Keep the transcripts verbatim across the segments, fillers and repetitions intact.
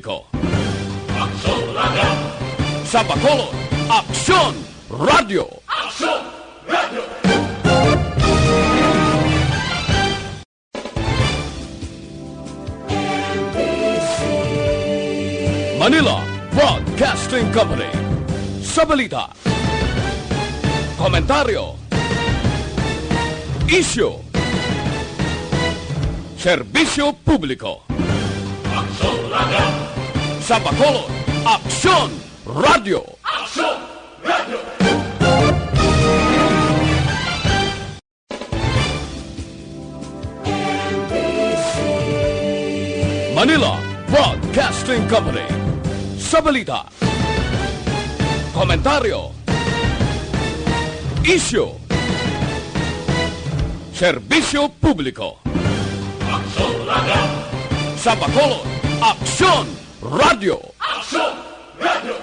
Ko. Aksyon Radio! Sa Bacolod, Aksyon Radio! Aksyon Radio! Manila Broadcasting Company. Sa balita, komentaryo, isyu, serbisyo publiko. Aksyon Radio! Sa Bacolod, Aksyon Radio! Aksyon Radio! Manila Broadcasting Company. Sa balita, komentaryo, isyu, serbisyo publiko. Aksyon Radio! Sa Bacolod, Aksyon Radio! Aksyon Radio!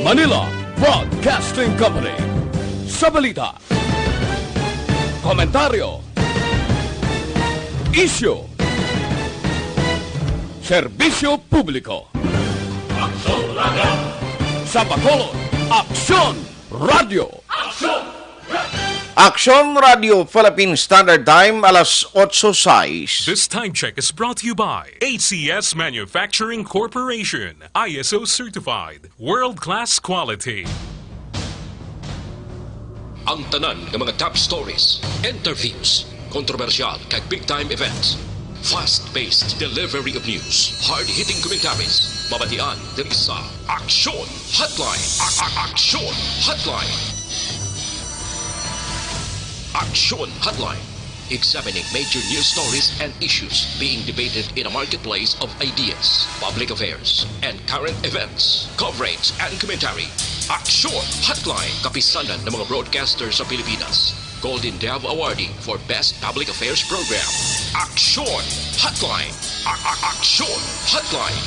Manila Broadcasting Company. Sa balita, komentaryo, isyu, serbisyo publiko. Aksyon Radio! Sa Bacolod, Aksyon Radio! Aksyon! Aksyon Radio Philippine Standard Time, alas otso sais. This time check is brought to you by A C S Manufacturing Corporation, I S O certified, world-class quality. Ang tanan nga mga top stories, interviews, kontrobersyal kag big time events, fast-paced delivery of news, hard-hitting commentaries, mabatian diri sa Aksyon Hotline. A- a- Aksyon Hotline. Aksyon Hotline. Examining major news stories and issues being debated in a marketplace of ideas, public affairs, and current events. Coverage and commentary. Aksyon Hotline. Kapisanan ng mga broadcaster sa Pilipinas. Golden Dove Awardee for Best Public Affairs Program. Aksyon Hotline. A- a- Aksyon Hotline.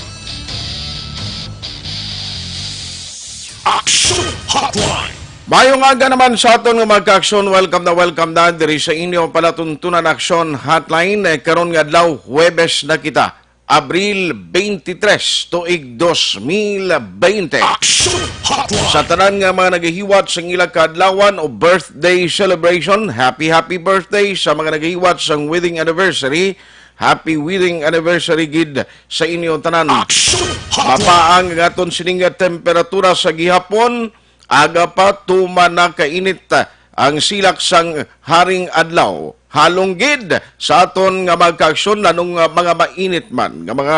Aksyon Hotline. Mayong aga naman sa aton nga mga ka-aksyon. Welcome na welcome na diri sa inyo palatuntunan Aksyon Hotline. Eh, karon nga adlaw, Huwebes na kita, Abril twenty-three, tuig dos mil twenty. Aksyon Hotline. Sa tanan nga mga nagahiwat sang ila kaadlawan o birthday celebration, happy, happy birthday. Sa mga nagahiwat sang wedding anniversary, happy wedding anniversary gid sa inyo tanan. Aksyon Hotline. Mapaang ang aton sining nga temperatura sa gihapon. Aga pa, tuman na kainit ang silak sang haring adlaw. Halong gid sa aton nga mga ka-aksyon, nanong, ah, mga mainit man nga mga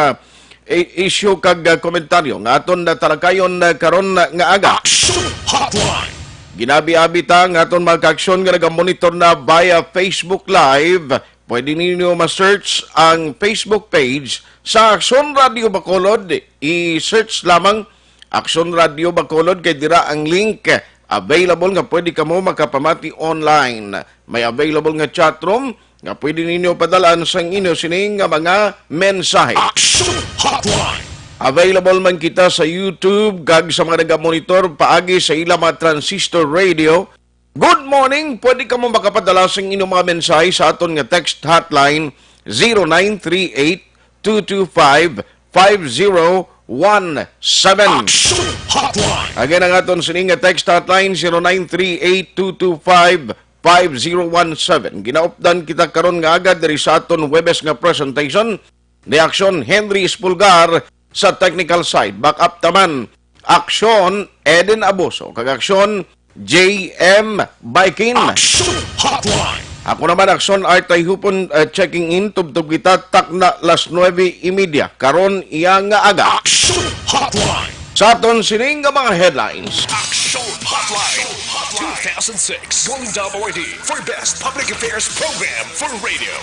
i- isyu kag, ah, komentaryo nga aton natalakayon, ah, karon nga aga. Aksyon Hotline. Ginabi-abi ta nga aton mga ka-aksyon nga nagamonitor na via Facebook Live. Pwede ninyo ma-search ang Facebook page sa Aksyon Radio Bacolod. I-search lamang Aksyon Radio Bacolod, kay dira ang link available nga pwede kamo makapamati online. May available nga chat room nga pwede ninyo padalaan sang inyo sining nga mga mensahe. Aksyon Hotline. Available man kita sa YouTube kag sa mga nagamonitor paagi sa ila mga transistor radio. Good morning! Pwede kamo makapadala sang inyong mga mensahe sa aton nga text hotline, zero nine three eight two two five five zero one seven. Action Hotline. Again, ang aton sining nga text hotline, zero nine three eight two two five five zero one seven. Ginaupdan kita karon nga aga diri sa aton Huwebes nga presentation ni Aksyon Henry Espulgar sa technical side. Back up taman, Aksyon Eden Abuso kag Aksyon J M Baikin. Action Hotline. Ako naman, Aksyon Art Tayhupon, uh, checking in. Tubtob kita, takna las nuebe y media karon iya nga aga. Action Hotline. Sa aton sining nga mga headlines. Action Hotline. Two thousand six Golden Dove Awardee for Best Public Affairs Program for Radio.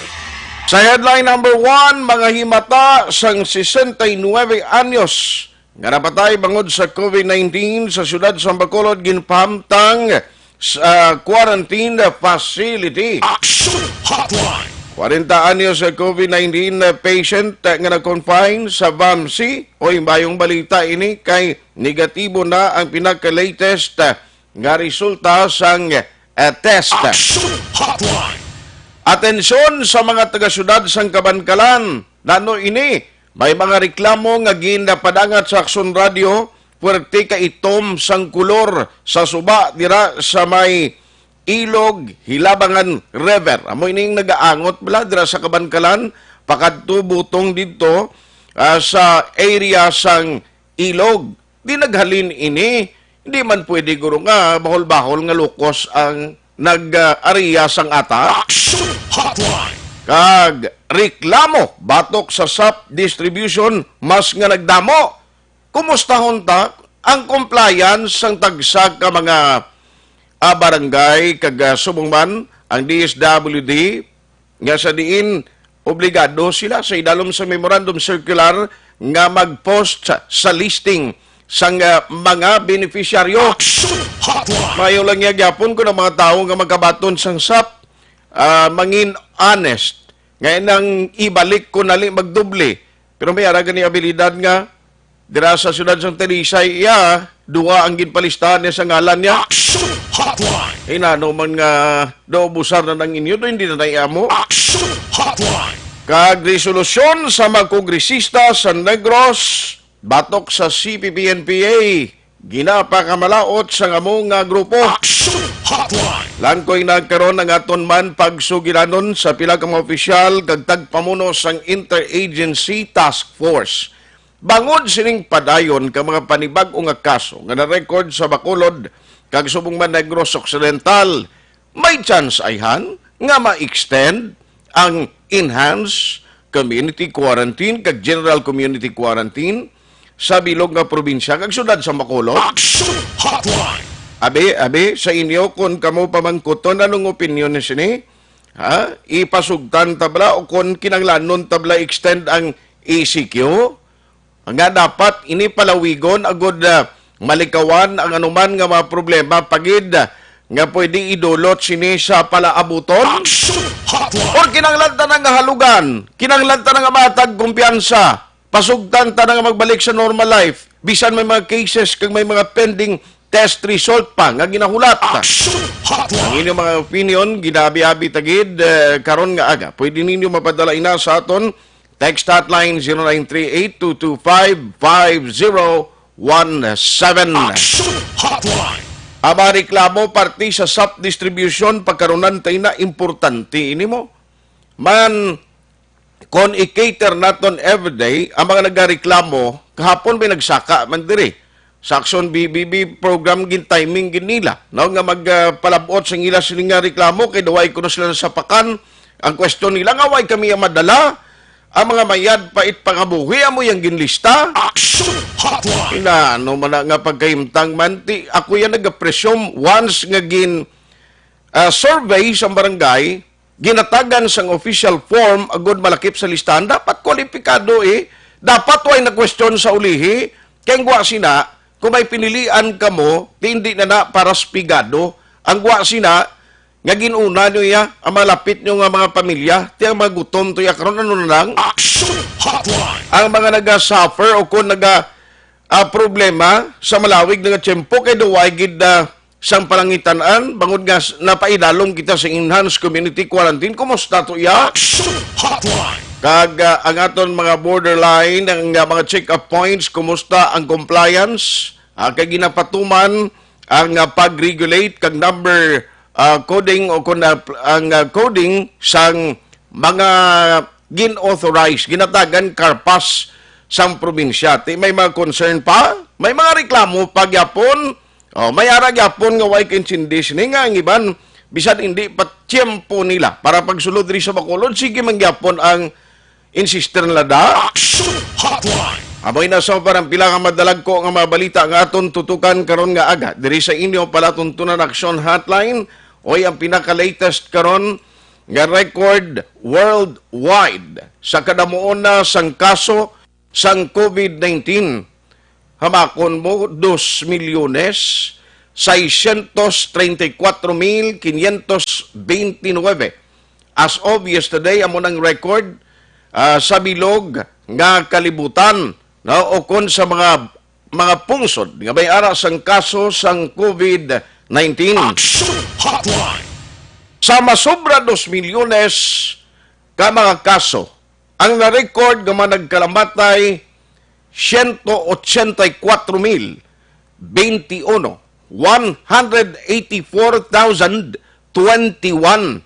Sa headline number one, mga himata sang sesenta y nuebe anyos nga napatay bangod sa COVID nineteen sa siyudad sa Bacolod ginpahamtang sa quarantine facility. Action Hotline. Kwarenta anyos sa COVID nineteen patient nga na-confine sa VAMC. Oy, mayong balita ini kay negatibo na ang pinaka-latest nga resulta sang eh, test. Action Hotline. Atensyon sa mga taga-syudad sang Kabankalan. Nano ini? May mga reklamo nga ginapadangat sa Aksyon Radio, puwerte ka itom sang kulor sa suba dira sa may Ilog, Hilabangan River. Amo ining nagaangot bala dira sa Kabankalan, pakadto butong didto, ah, sa area sang Ilog. Di naghalin ini, hindi man pwede guro nga bahol-bahol nga lukos ang nag-ariya sang ata. Action Hotline. Kag reklamo batok sa sap distribution mas nga nagdamo. Kumustahon ta ang compliance sang tagsa ka mga, ah, barangay kag, ah, subong man ang D S W D nga sa diin obligado sila sa idalom sa memorandum circular nga mag-post sa, sa listing sang, ah, mga beneficiaryo. Action Hotline. Mayo lang niya gyapon kung ang mga tawo nga magkabaton sang sap, ah, mangin honest. Nga nang ibalik ko nali magdoble. Pero may ara gani abilidad nga dira sa siyudad sang Talisay, iya, duha ang ginpalistahan niya sa ngalan niya. Action Hotline. Inano man nga daw busar na nang inyo, do hindi na naiamo. Action Hotline. Kag resolusyon sa mga kongresista sa Negros, batok sa C P P N P A, ginapakamalaot sa amo nga grupo. Action Hotline. Langkoy na karon ang aton man pagsugilanon sa pila ka mga opisyal kag tagpamuno sang Interagency Task Force. Bangod sining padayon ka mga panibag-o nga kaso nga na-record sa Bacolod kag subong man Negros Occidental, may chance ayhan nga ma-extend ang enhanced community quarantine kag general community quarantine sa bilog nga probinsya kag syudad sa Bacolod. Action Hotline. Abi, abi, sa inyo, kung kamo pamangkuton, anong opinion ni sini? Ha? Ipasugtan ta bala o kung kinanglanon ta bala extend ang E C Q? Nga dapat ini palawigon agud, ah, malikawan ang anuman nga mga problema pa gid, ah, nga pwede idulot sini sa palaabuton? Action Hotline. Or kinahanglan ta na nga halugan, kinahanglan ta na nga matag kumpiyansa, pasugtan ta na nga magbalik sa normal life, bisan may mga cases kag may mga pending test result pa nga ginahulat. Action Hotline. Ang inyong mga opinion, ginabi-abi ta gid, eh, karon nga aga. Pwede ninyo mapadala ina sa aton text hotline, zero nine three eight two two five five zero one seven. Action Hotline. Aba, reklamo parte sa sap distribution, pagkarunan tayo na importante ini mo. Man, kon i-cater naton everyday, ang mga nagareklamo, kahapon may nagsaka man diri. Sa Action B B B program, gin-timing gid nila, no, nga mag, ah, palabot sa ila sini nga reklamo, kay daw ay kuno sila nasapakan. Ang question nila nga, "Way kami ang madala? Ang mga mayad pait pangabuhi, amo yang ginlista?" Action Hotline. Na, ano man na nga pagkahimtang man, ti, ako yan nag-presume once nga gin, ah, survey sa barangay, ginatagan sang official form agud malakip sa listahan, dapat kwalipikado, eh. Dapat way na question sa ulihi. Kay ang gwa sina, kung may pinilian kamo, di hindi na na para sa pigado. Ang gwa sina, nga ginuna nyo iya, ang malapit nyo nga mga pamilya, ti ang mga gutom to iya karon, ano na lang? Action Hotline. Ang mga naga-suffer o kung naga, ah, problema sa malawig nga tiyempo, kay daw way gid, ah, sang palangitan-an, bangod nga s-, napaidalom kita sa enhanced community quarantine. Kumusta to iya? Action Hotline. Kag, ah, ang aton mga borderline, ang, ah, mga check-up points, kumusta ang compliance? Ah, kay ginapatuman ang, ah, pag-regulate kag number, ah, coding o kun, ah, pl-, ang, ah, coding sang mga gin-authorize, ginatagan carpas sang probinsya. Ti may mga concern pa, may mga reklamo pa gyapon. Oh, may ara gyapon nga way kaintindi sini nga ang iban, bisan hindi pa tiyempo nila para pagsulod diri sa Bacolod, sige man gyapon ang insister nila da. Action Hotline. Amoy na sa parang pila nga madalagko nga mga balita nga aton tutukan karon nga aga diri sa inyo palatuntunan Action Hotline. Oy, ang pinaka-latest karon nga record worldwide sa kadamuon na sang kaso sang COVID nineteen. Hamakon mo, dos milyones, seiscientos treinta y cuatro mil quinientos veintinueve. As of yesterday, amo nang record, ah, sa bilog nga kalibutan, no? O kon sa mga, mga pungsod nga may ara sang kaso sang COVID nineteen. Action Hotline. Sa masobra dos milyones ka mga kaso, ang na-record nga mga nagkalamatay, siyento ochenta y kuwatro mil benti uno, one hundred eighty-four thousand twenty-one.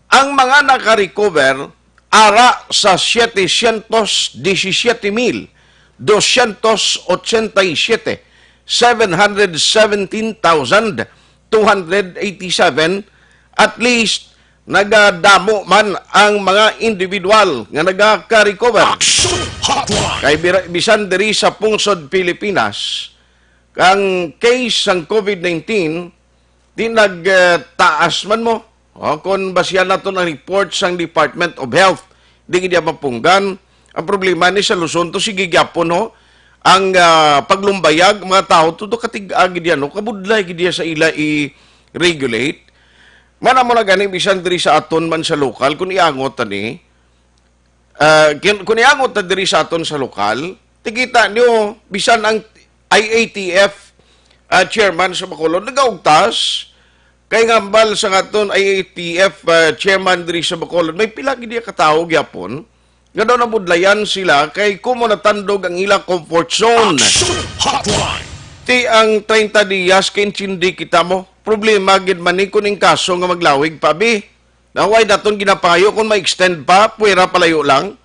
Ang mga naka-recover, ara sa setecientos disisiete mil doscientos ochenta y siete, seven hundred seventeen thousand two hundred eighty-seven, at least, nagadamo man ang mga individual nga nagaka-recover. Action Hotline. Kay bira-, bisan diri sa pungsod Pilipinas, ang case sang COVID nineteen, di nagtaas man mo. O, kung basihan naton ang report sang Department of Health, di gid iya mapunggan. Ang problema ni sa Luzon to, sige gyapon, ho, ang, ah, paglumbayag, mga tawo, todo katig-a gid yan, no? Kabudlay gid iya sa ila i-regulate. Mana mo na gani, bisan diri sa aton man sa lokal, kung iangot ani, ah, kin-, kung iangot na diri sa aton sa lokal, tikita niyo, bisan ang I A T F, ah, chairman sa Bacolod, nagaugtas, kay ngambal sa aton I A T F, ah, chairman diri sa Bacolod, may pila gid iya ka tawo gyapon nga daw nabudlayan sila kay kumo natandog ang ila comfort zone. Action Hotline. Ti ang treinta dias, kay intindi kita mo. Problema gid man ni kun ing kaso nga maglawig pa, bi. Na why naton ginapangayo kung ma-extend pa, puwera palayo lang?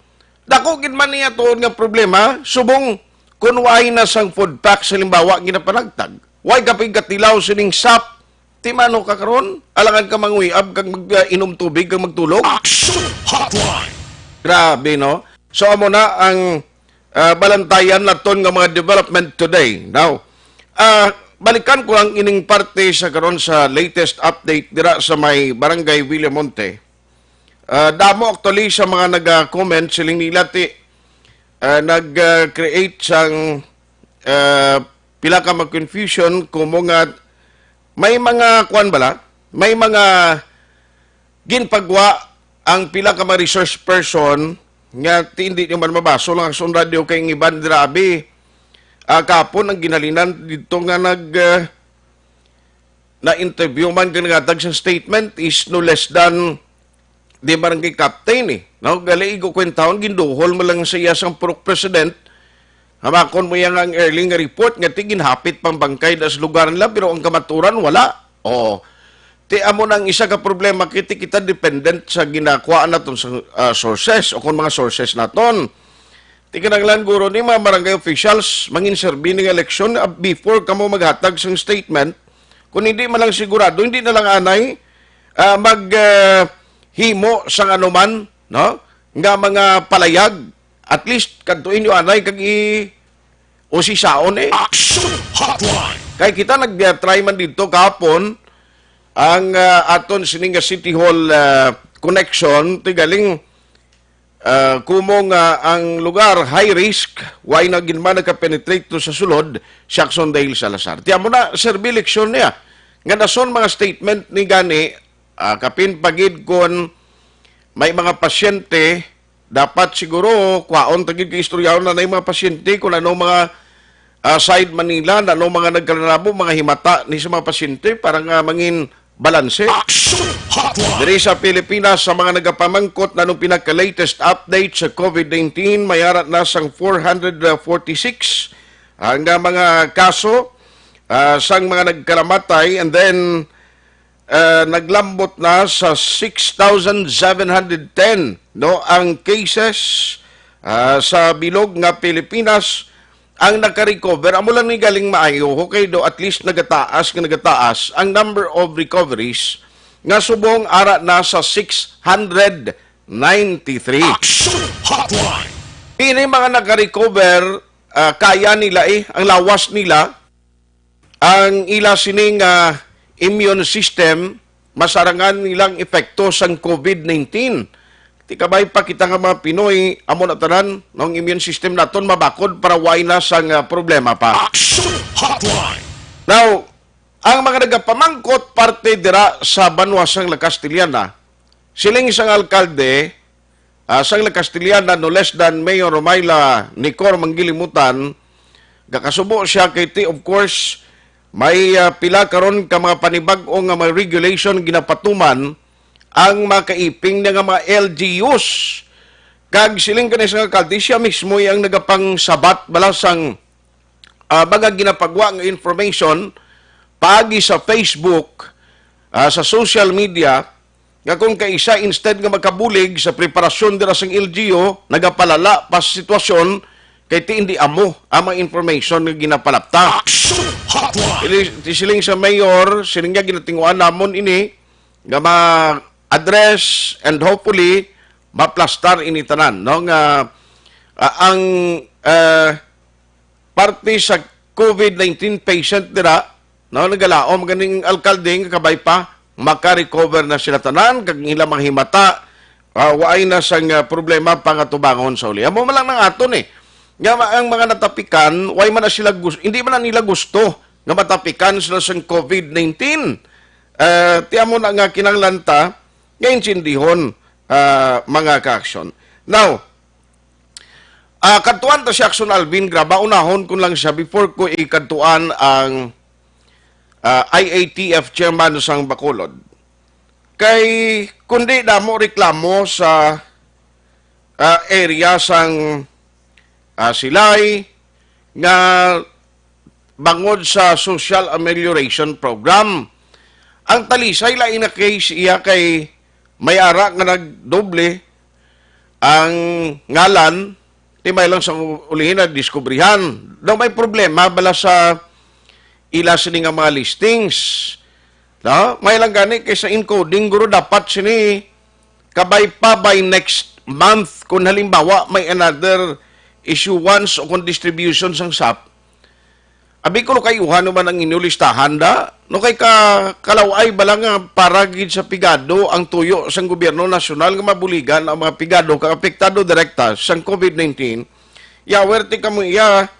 Dako gid man niya tuod nga problema, subong kun why na sang food packs, halimbawa, ginapanagtag. Why ka pigkatilaw sining sap? Ti mano ka karon? Alangan ka manguyab kag mag-, ah, inom tubig kag magtulog? Action Hotline. Grabe, no? So, amo na ang, ah, balantayan naton nga mga development today. Now, ah, balikan ko ang ining parte sa karon sa latest update dira sa may Barangay Villamonte. Ah, damo actually sa mga naga-comment, siling nila ti, ah, nag-create sang, ah, pila ka mga confusion, kumo nga may mga, kuwan bala, may mga ginpagwa ang pila ka mga resource person nga ti hindi nyo man mabaso lang ang sunrad nyo kay ang iban dira, abi. Ah, kapon ang ginhalinan dito nga nag, ah, na-interview man kag naghatag sang statement is no less than the barangay captain, eh. No? Gali, igo kwentahon, ginduhol mo lang sa iya sang purok president. Hamakon mo iya nga ang early nga report nga ti ginhapit pang bangkay da sa lugar nila, pero ang kamaturan, wala. Oo. Ti amo na ang isa ka problema, kiti kita dependent sa ginakuha naton sa, ah, sources o kung mga sources naton. Ti kinahanglan guro ni mga barangay officials mangin serbi ning eleksyon, ah, before kamo maghatag sang statement. Kung hindi man lang sigurado, hindi na lang anay, ah, mag, ah, himo sang anuman, no? Nga mga palayag, at least kadtuin nyo anay kag i-, usisaon, eh. Action Hotline. Kay kita nag-try man dito kahapon ang, ah, aton sini nga City Hall, ah, connection, ti galing, ah, kumo nga ang lugar high risk, why na gid man nagka-penetrate to sa sulod, si Jackson Dale Salazar. Ti amo na, serbi leksyon niya. Nga dason mga statement ni gani, ah, kapin pa gid kon may mga pasyente, dapat siguro kwaon ta gid kay istoryahon na na yung mga pasyente kung ano mga, ah, side man nila, na ano mga nagkalanabo, mga himata ni sa mga pasyente para nga mangin balanse. Action Hotline. Diri sa Pilipinas, sa mga nagapamangkot na nung pinaka-latest update sa COVID nineteen, may ara na sang four hundred forty-six ang, ah, mga kaso, ah, sang mga nagkalamatay, and then, ah, naglambot na sa six thousand seven hundred ten, no, ang cases, ah, sa bilog nga Pilipinas. Ang naka-recover, amo lang ni galing maayo, okay, do at least nagataas nga nagataas ang number of recoveries nga subong ara na sa six hundred ninety-three. Action Hotline. Ini mga naka-recover, ah, kaya nila, eh, ang lawas nila, ang ila sining, ah, immune system, masarangan nilang epekto sang COVID nineteen. Ti kabay pa kita nga mga Pinoy, amo na tanan, no, ang immune system naton mabakod para way na sang, ah, problema pa. Action Hotline. Now, ang mga nagapamangkot parte dira sa banwa sang La Castellana, siling sang alkalde, ah, sang La Castellana, no less than Mayor Romayla Nicor Manggilimutan, gakasubo siya kay ti, of course, May, ah, pila karon ka mga panibag-o nga mga regulation ginapatuman ang mga kaiping niya nga mga L G Us. Kag siling kani sa alkalde, siya mismo ang nagapangsabat bala sang, ah, mga ginapagwa nga information paagi sa Facebook, ah, sa social media, nga kung kaisa, instead nga makabulig sa preparasyon dira sang L G U, nagapalala pa sa sitwasyon kay ti hindi amo ang mga information nga ginapalapta. Action Hotline! Ili-, ti siling sa mayor, siling niya, ginatinguan namon ini nga ma-address and hopefully maplastar ini tanan, no, nga, ah, ang, ah, parte sa COVID nineteen patient dira, no, nagalaom ganing alkalde nga kabay pa maka-recover na sila tanan kag ila mahimata, ah, waay na sang, ah, problema pangatubangon sa uli. Amo man lang nang aton, eh. Nga ma-, ang mga natapikan, way man na sila gus-, hindi man na nila gusto nga matapikan sila sang COVID nineteen. Ah, ti amo na nga kinahanglan ta nga intindihon, ah, mga ka-aksyon. Now, ah, kadtuan ta si Aksyon Alvin Graba, unahon ko lang siya before ko ikadtuan ang, ah, I A T F chairman sang Bacolod. Kay kundi damo reklamo sa, ah, area sang, ah, Silay nga bangod sa social amelioration program. Ang Talisay, lain na case iya kay may ara nga nagdoble ang ngalan, ti may lang sa ulihin na diskubrihan. Daw may problema bala sa ila sini nga mga listings. No? May lang gani kay sa encoding, guro, dapat sini kabay pa by next month kung halimbawa may another issuance o kung distribution sang sap. Abi ko, kay uhan naman ang inyo listahan da. No, kay ka, kalaway bala nga para gid sa pigado ang tuyo sang gobyerno nasyonal nga mabuligan ang mga pigado kag apektado direkta sang COVID nineteen. Yawer ti kamo iya,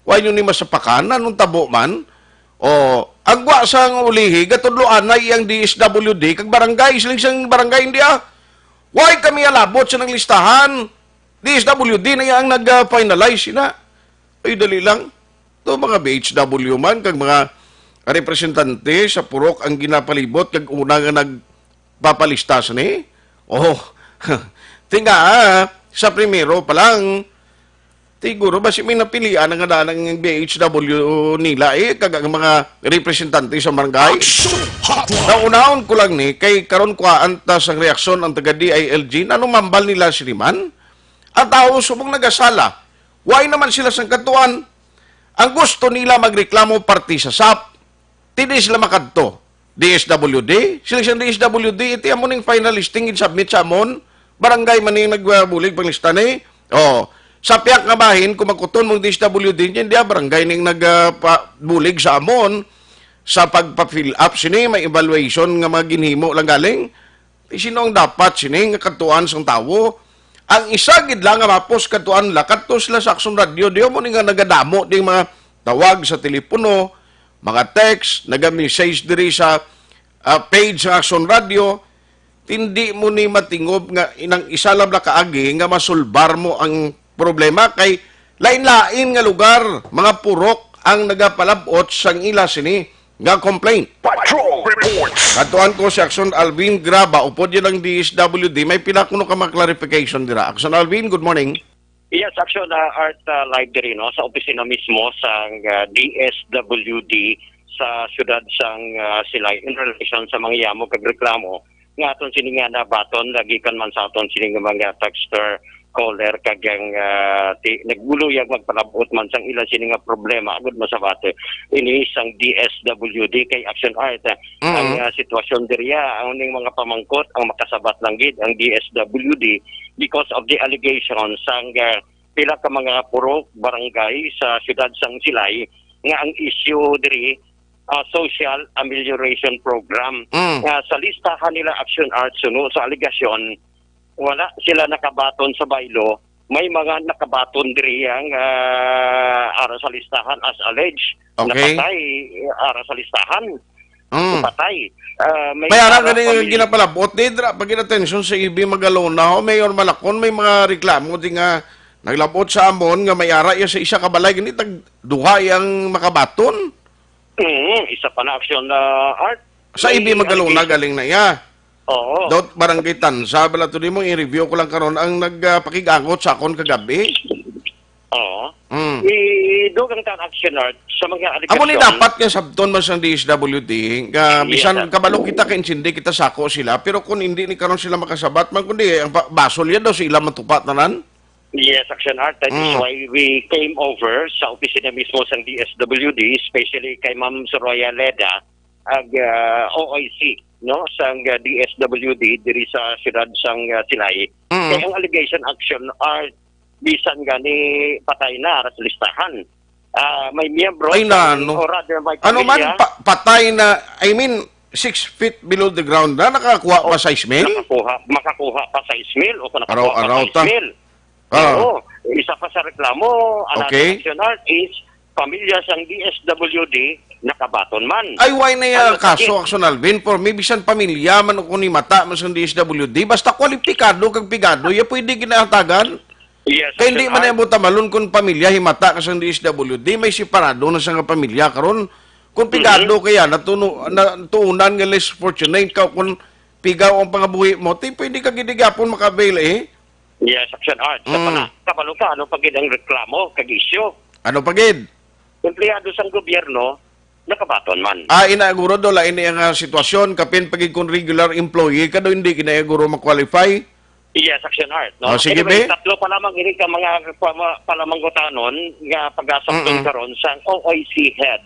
wa nyo ni masapakan, anong tabo man? O, agwa sang ulihi, gatudloanay ang D S W D kag barangay, siling sang barangay, hindi ah. Why kami alabot sa nang listahan? D S W D na yang nag-finalize sina. Ay, dali lang. To mga B H W man, kag mga representante sa purok ang ginapalibot, kag una nga nagpapalista sini. Oh, tinga, ah, sa primero pa lang, siguro ba si may napilian nga daan ang B H W nila, eh, kag ang mga representante sa barangay? Action Hotline! Naunahon ko lang ni, kay karon kuhaan ta sang reaksyon ang taga D I L G, nanumambal nila sini man. Ang tao subong nagasala, why naman sila sang katuan? Ang gusto nila magreklamo parte sa sap, ti di sila makadto. D S W D, sila sang D S W D, iti amo ning final listing in submit sa amon. Barangay man ning nagbulig panglista ni. Oh, sa piyak nga bahin, kung makuton mong D S W D, hindi ah, barangay ning nag, ah, pa-, bulig sa amon sa pagpa-fill up sini, may evaluation nga mga ginhimo lang galing. Ti sino ang dapat sini nga kadtuan sang tawo? Ang isa gid lang nga mapos kadtuan la, kadto sila sa Aksyon Radio, di mo ni nga nagadamo ding mga tawag sa telepono, mga text, naga-message diri sa, ah, page sa Aksyon Radio. Hindi mo ni matingob nga inang isa lang na kaagi nga masulbar mo ang problema, kay lain-lain nga lugar, mga purok ang nagapalabot sang ila sini nga complaint. Patrol Reports. Katuan ko si Aksyon Alvin Graba, upod yun ang D S W D. May pila kuno ka mga clarification dira. Aksyon Alvin, good morning. Yes, Aksyon, uh, Art, uh, live diri, no, sa opisina mismo sang, uh, D S W D sa siyudad sang, uh, Silay in relation sa mga yamo kag reklamo nga aton sini nga nabaton, nagikan man sa aton sini nga mga texter, caller, kag ang, ah, ti-, naguluyag magpalabot man sang ila sini nga problema agud masabat ini sang D S W D kay Action Art. Mm. Ang, ah, sitwasyon diriya, ang ning mga pamangkot ang makasabat lang gid ang D S W D because of the allegations sang, ah, pila ka mga purok, barangay sa siyudad sang Silay nga ang issue diri, ah, social amelioration program. Mm. Nga sa listahan nila Action Art suno sa alegasyon, wala sila nakabaton sa baylo. May mga nakabaton diri ang, ah, ara sa listahan as alleged. Okay. Napatay, ara sa listahan. Mm. Patay. Ah, may May ara ara gani nga pamilya. Ginapalabot di dra pag atensyon sa E B Magalona, o Mayor Malacon, may mga reklamo di nga naglabot sa amon nga may ara iya sa isa ka balay gani tag duha iyang makabaton. Mm, isa pa na action, ah, Art. Sa May ibi Magalona allegation. Galing na iya. Oo. Daw barangay Tanza, bala to nimo, i-review ko lang karon ang nagpakig-angot sa akon kagabi. Oo. Mm. Idugang ta ang action, Art, sa mga Amo ni allegation. Dapat nga sabton man sang D S W D nga Yes, bisan sir. Kabalo kita kay insindi kita sako sila, pero kung hindi ni karon sila makasabat man kundi ang pa- basol yan daw sa ila matupa tanan. Yes, Action Art. That is Mm. why we came over sa opisina mismo sang D S W D, especially kay Ma'am Soraya Leda, ag ah, O I C, no, sang ah, D S W D diri sa siyudad sang ah, Silay. Mm. Kay ang allegation, Action Art, bisan gani patay na ara sa listahan. Ah, may miyembro Ay, sa na, no? Ora de May Ano man, Pamilya. Pa- patay na, I mean, six feet below the ground na, nakakuha pa Oh, sa ismil? Nakakuha, makakuha pa sa ismil o kung nakakuha Araw-araw pa sa ta. Ismil. Ah. Oo. Isa pa sa reklamo, another Okay. action art is pamilya sang D S W D nakabaton man. Ay, why na iya Ano, kaso, sakit? Action Alvin? For me, bisan pamilya man o kung ni mata man sang D S W D, basta kwalipikado kag pigado, iya pwede ginahatagan. Yes, Kay hindi Action man Art. Niya mo tamalon kung pamilya himata ka sang D S W D, may separado na sa nga pamilya karon. Kung pigado Mhm. kaya, natuno, na, tuunan nga less fortunate ka kung pigaw ang pangabuhi mo, ti pwede ka gid gyapon maka-avail eh. Yes, Action Art. Sa Mm. pala, kabalo ka, ano pa gid ang reklamo, kag isyu? Ano pa gid? Empleyado sang gobyerno, nakabaton man. Ah, ina guro do, lain niya nga sitwasyon, kapin pagid kung regular employee ka do, hindi gina guro ma-qualify? Yes, Action Art, no? Oh, sige, Anyway, be. Tatlo pa lamang ini ka mga pa- palamanggotanon nga pagasakton Mm-mm. karon sang O I C head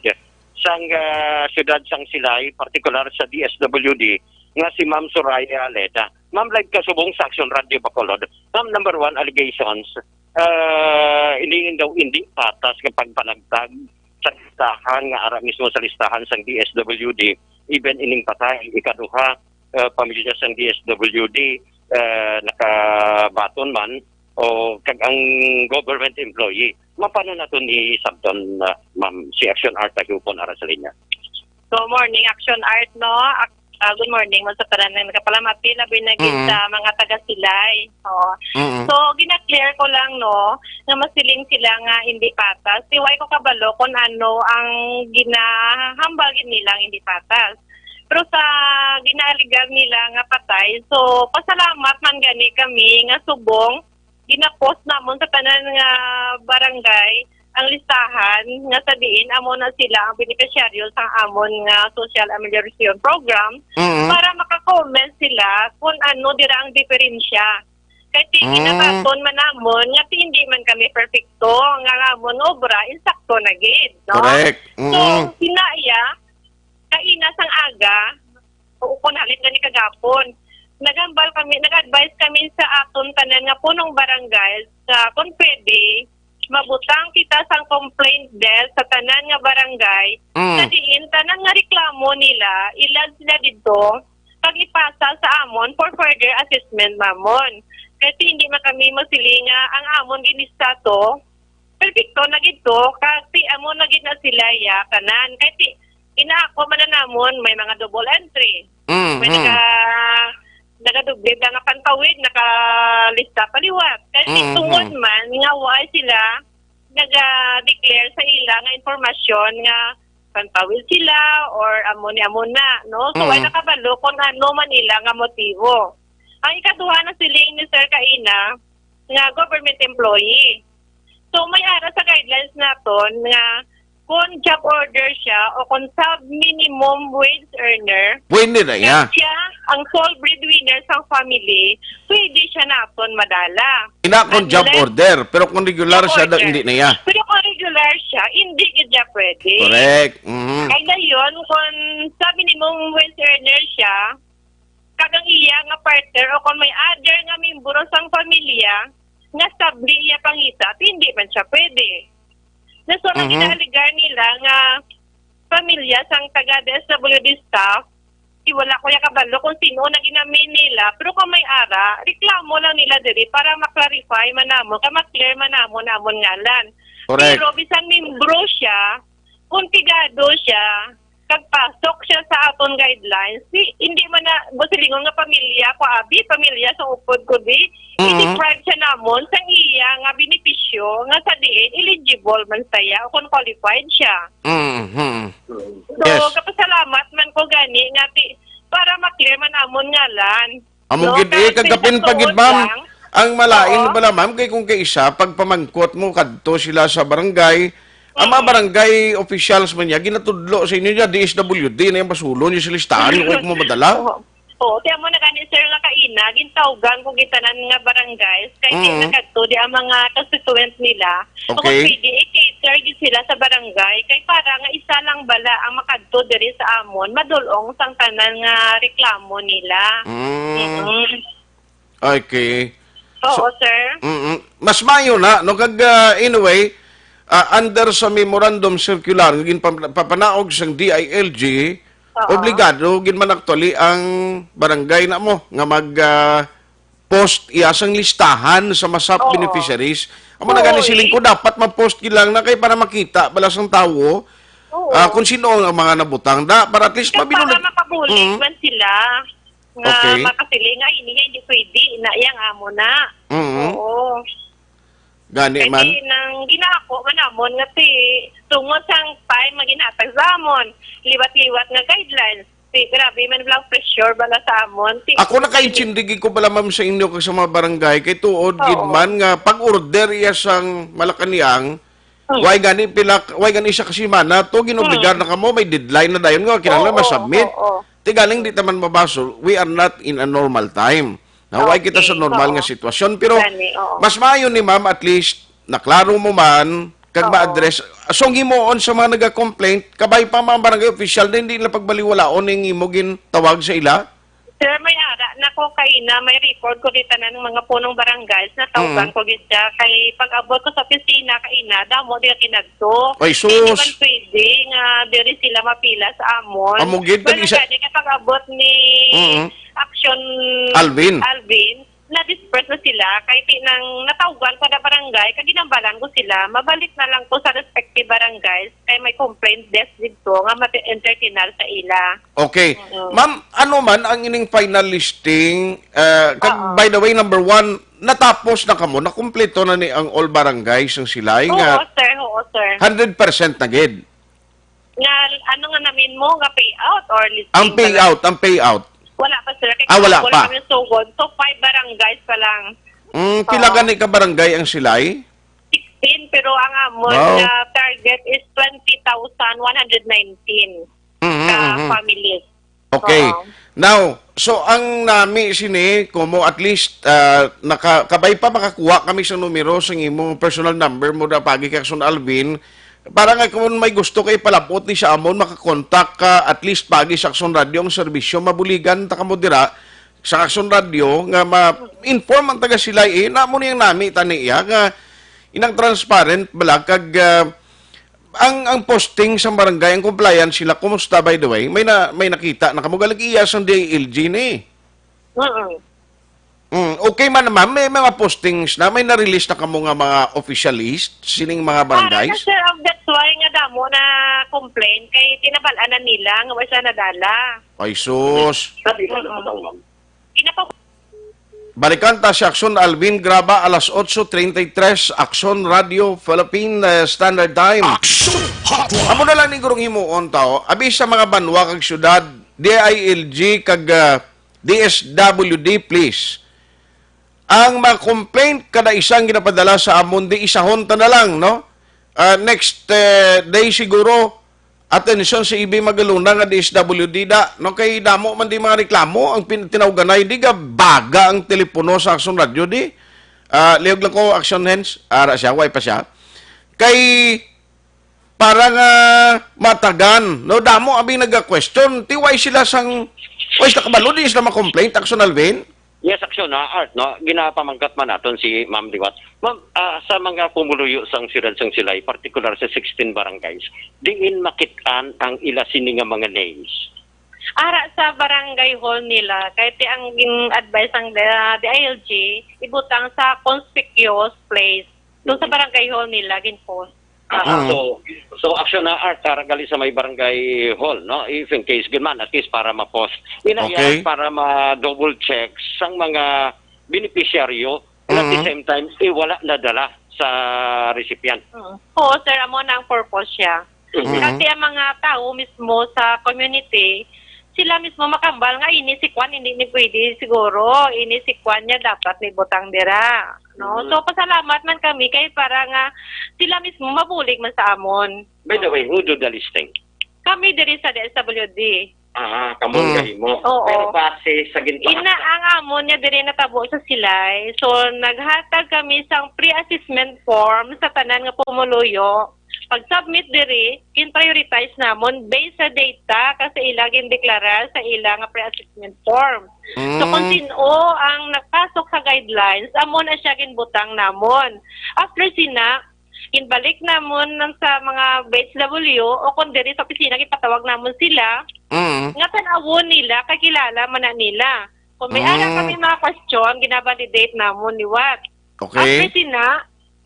sang ah, siyudad sang Silay, partikular sa D S W D, nga si Ma'am Soraya Leda. Ma'am, live ka subong sa Action Radio Bacolod. Ma'am, number one, allegations. Ah, hindi daw hindi patas nga pagpanagtag sa listahan nga ara mismo sa listahan sang D S W D, even ining patay, ikaduha, ah, pamilya sang D S W D, ah, nakabaton man, o kag ang government employee. Mapano naton isabton, ah, ma'am, si Action Art nagupon ara sa linya? So, morning, Action Art, no? Ak- ah, good morning mo sa tanan nga nagapalamapi, labi na gid Mm. sa mga taga Silay. Oo. Mm. So, gina-clear ko lang, no, nga masiling sila nga hindi patas. Di way ko kabalo kung ano ang ginahambal gid nila nga hindi patas. Pero sa ginaaligar nila nga patay, so pasalamat man gani kami nga subong gina-post namon sa tanan nga barangay ang listahan nga sa diin amo na sila ang benepisyaryo sa amon nga social amelioration program Mm. para maka-comment sila kung ano dira ang diferensya. Kay ti Mm. ginabaton man namon nga ti hindi man kami perpekto nga ang amon obra insakto na gid, no? Correct. So, Mm. sinaya, kaina sang aga, o kung halin gani kagapon, naghambal kami, nag-advise kami sa aton tanan nga punong barangay nga kung pwede, mabutang kita sang complaint desk sa tanan nga barangay, Mm. sa diin tanan nga reklamo nila, ilad sila didto, pag ipasa sa amon for further assessment namon. Kasi hindi man kami masiling nga ang amon ginista to, perfecto na gid to, kasi amo na gid na sila ya, kanan. Kasi inaako man na namon, may mga double entry. Mm, May mm. naka, nagadoble na nga pantawid, nakalista pa liwat. Kasi Mm, tungod mm. man nga wala sila naga-declare sa ila nga impormasyon nga pantawid sila or amo ni amo na, no? So, Mm. wala nakabalo kung ano man ila nga motibo. Ang ikaduha na siling ni Sir kaina nga government employee. So, may ara sa guidelines naton nga kung job order siya o kung sub minimum wage earner, Pwede na, kag yeah. siya ang sole breadwinner sa family, pwede siya naton madala. Ina kung job Unless order, pero kung regular job siya, daw, order. Hindi na, yeah. Pero kung regular siya, hindi gid siya pwede. Correct. Mhm. Kay dayon, kung sub minimum wage earner siya, kag ang iya nga partner o kung may other nga membro sang pamilya nga stabli iya pangita, hindi man siya pwede. Na so, ang Mhm. ginaaligar nila nga pamilya sang taga D S W D staff, di wala ko ya kabalo kung sino na ginamin nila, pero kung may ara, reklamo lang nila diri para ma-clarify man namon, kay ma-clear man namon, namon ngalan. Correct. Pero bisan membro siya, kung pigado siya, kag pasok siya sa aton guidelines, di, hindi man na, busilingon nga pamilya ko, abi, pamilya sa upod ko, di, Mm. i-deprive siya namon sa iya nga benepisyo nga sa diin eligible man saya o kung qualified siya. Mm-hmm. So, Yes. kapasalamat man ko gani nga ti, para ma-clear man amon ngalan. Amo No, gid, eh, kag kagapin pa gid, ma'am. Lang. Ang malain Oo. Bala, ma'am, kay kung kaisa, pagpamangkot mo, kadto sila sa barangay, ang mga Mm. barangay officials man niya, ginatudlo sa inyo niya, D S W D na yung basulon, yung silistahan, yung mo madala. Oo. Oo, kaya mo na gani, sir, nga kaina, gintawgan ko gitanan nga barangays, kay di Mm. nakadto di ang mga constituent nila. Kung Okay. pwede, i-cater gid sila sa barangay, kay para nga isa lang bala ang makadto diri sa amon, madulong sang tanan nga reklamo nila. Mm. Mm-mm. Okay. Oo, So, sir. Mm-mm. Mas maayo na, no? Kag, ah, anyway, ah, under sa memorandum circular nga ginpapanaog sang D I L G, Oo. obligado gid man actually ang barangay na mo nga mag, ah, post iya sang listahan sa masap Oo. beneficiaries. Amo na gani Oo, siling eh. ko, dapat ma-post gid lang na kay para makita bala sang tawo, Oo. ah, kung sino ang mga nabutang da, para at least Kag mabinulit. Para makabulig Mm. man sila nga Okay. makasiling nga ini nga hindi pwede, na yang amo na. Mm. Oo. Gani Kay man. Di nang ginako man namon nga si tungod sang time nga ginhatag sa amon, liwat-liwat nga guidelines. Si grabe man lang pressure bala sa amon. Si Ako nakaintindi gid ko pala, ma'am, sa inyo kag sa mga barangay kay tuod Oo. gid man nga pag-order iya sang Malacañang, Hmm. way gani pila, way gani isa ka semana to ginobligar Hmm. na kamo, may deadline na dayon nga kinahanglan Oo, ma-submit. Oo. Ti galing di ta man mabasol, we are not in a normal time. Na way kita sa Okay, normal oo. nga sitwasyon. Pero Gani, oo. mas maayo ni ma'am, at least, naklaro mo man, kag Oo. ma-address. So, ang himuon sa mga naga-complaint, kabay pa mga barangay official na hindi nila pagbaliwalaon ang imo gintawag sa ila? Sir, may ara na ko kaina, may record ko di tanan ng mga punong barangays na tawgan Mm. ko gid siya. Kay pag-abot ko sa opisina kaina, damo di kinagto. Ay, Hindi sus. man pwede nga diri sila mapila sa amon. Amo gid, Wala tag-isa gani kay pag-abot ni Mm. Action Alvin. Alvin, na-disperse na sila, kay ti-, nang natawgan ko na barangay, kag ginambalan ko sila, mabalik na lang ko sa respective barangays, kay may complaint desk dito nga mati-, entertainer sa ila. Okay. Mm. Ma'am, ano man ang ining final listing? Uh, kag, Oo. by the way, number one, natapos na kamo, nakumpleto na ni ang all barangays ng Silay Oo, nga sir. Oo, sir. Hundred percent na gid. Nga, ano nga namin mo, nga payout or listing Ang pala? Payout, ang payout. Wala pa, sir. Kay Ah, wala wala pa. Kami sugod. So, five barangays pa lang. Mm, pila Oo. gani ka barangay ang Silay? Sixteen, pero ang amon Wow. nga target is twenty thousand one hundred nineteen Mm, ka mm, mm. families. Okay. Oo. Now, so ang nami sini, kumo at least, ah, naka-, kabay pa makakuha kami sa numero sa imo personal number mo da pagi kay Action Alvin, para nga kung may gusto kay palabot ni sa amon, makakontak ka at least pagi sa Action Radio ang serbisyo, mabuligan ta kamo dira sa Action Radio nga ma-inform ang taga Silay, eh, namo niyang nami tani iya nga inang transparent bala kag, ah, Ang, ang posting sa barangay, ang compliance sila, kumusta, by the way? May na, may nakita na kamo, galag iya sang D I L G ni. Mm-mm. Mm, okay man, ma'am, may mga postings na, may na-release na kamo nga mga official list sining mga Para na, barangays? Sir, ang that's why nga damo na complain kay tinabalaan na nila nga wala sila nadala. Ay, sus. Sabi na Mm-mm. naman, ma'am. Ginapa- Balikan ta si Action Alvin Graba, alas otso treinta y tres, Action Radio Philippine, eh, Standard Time. Action Hotline. Amo na lang ni gurong himuon tao, abi sa mga banwa kag syudad, D I L G kag, ah, D S W D, please. Ang mga complaint kada isang ginapadala sa amon, di isahon ta na lang, no? Ah, next, eh, day siguro, atensyon sa E B Magalona nga D S W D da, no? Kay damo man di mga reklamo ang pin-, tinawganay, di ga baga ang telepono sa Action Radio, di? Ah, liog lang ko, Action Hands, ara siya, way pa siya. Kay para nga matagan, no? Damo abi naga-question, ti way sila sang, way sila kabalo, di sila ma-complaint, Action Alvin? Yes, Action, ha, Art, no? Ginapamangkat man naton si Ma'am Liwat. Ma'am, ah, sa mga pumuluyo sang siyudad sang Silay, partikular sa sixteen barangays, diin makit-an ang ila sini nga mga names? Ara sa barangay hall nila, kay ti ang gin-advise sang, ah, D I L G, ibutang sa conspicuous place. Doon sa Mhm. barangay hall nila, gin-post. Ah, Mm. so, so action na art, ah, gali sa may barangay hall, no? If in case, good man, at least para ma-post. Ina Okay. yan para ma-double check sang mga beneficiaryo, and at the Mm. same time, eh, wala nadala sa recipient. Mm. Oo, sir, amo na ang purpose siya. Mm. Kasi ang mga tao mismo sa community, sila mismo makambal nga ini si Kwan, hindi ni pwede siguro, ini si Kwan niya dapat ni butang dira. No? Mm. So, pasalamat man kami kay para nga sila mismo mabulig man sa amon. By the way, who do the listing? Kami diri sa D S W D. Ah, kamo Mm. gahimo. Oo. Pero base sa ginpakita. Ina ang amon niya diri natabo sa Silay. So, naghatag kami sang pre-assessment form sa tanan nga pumuluyo. Pag-submit diri, gin-prioritize namon based sa data kasi ila gindeklarar sa ila nga pre-assessment form. So, kung Mm. sin-o ang nagpasok sa guidelines, amo na siya ginbutang namon. After sina, ginbalik namon nang sa mga B H W o kung diri sa opisina, gipatawag namon sila Mm. nga tan-awon nila, kay kilala man na nila. Kung may ara Mm. kami mga question, ginavalidate namon liwat. Okay. After sina,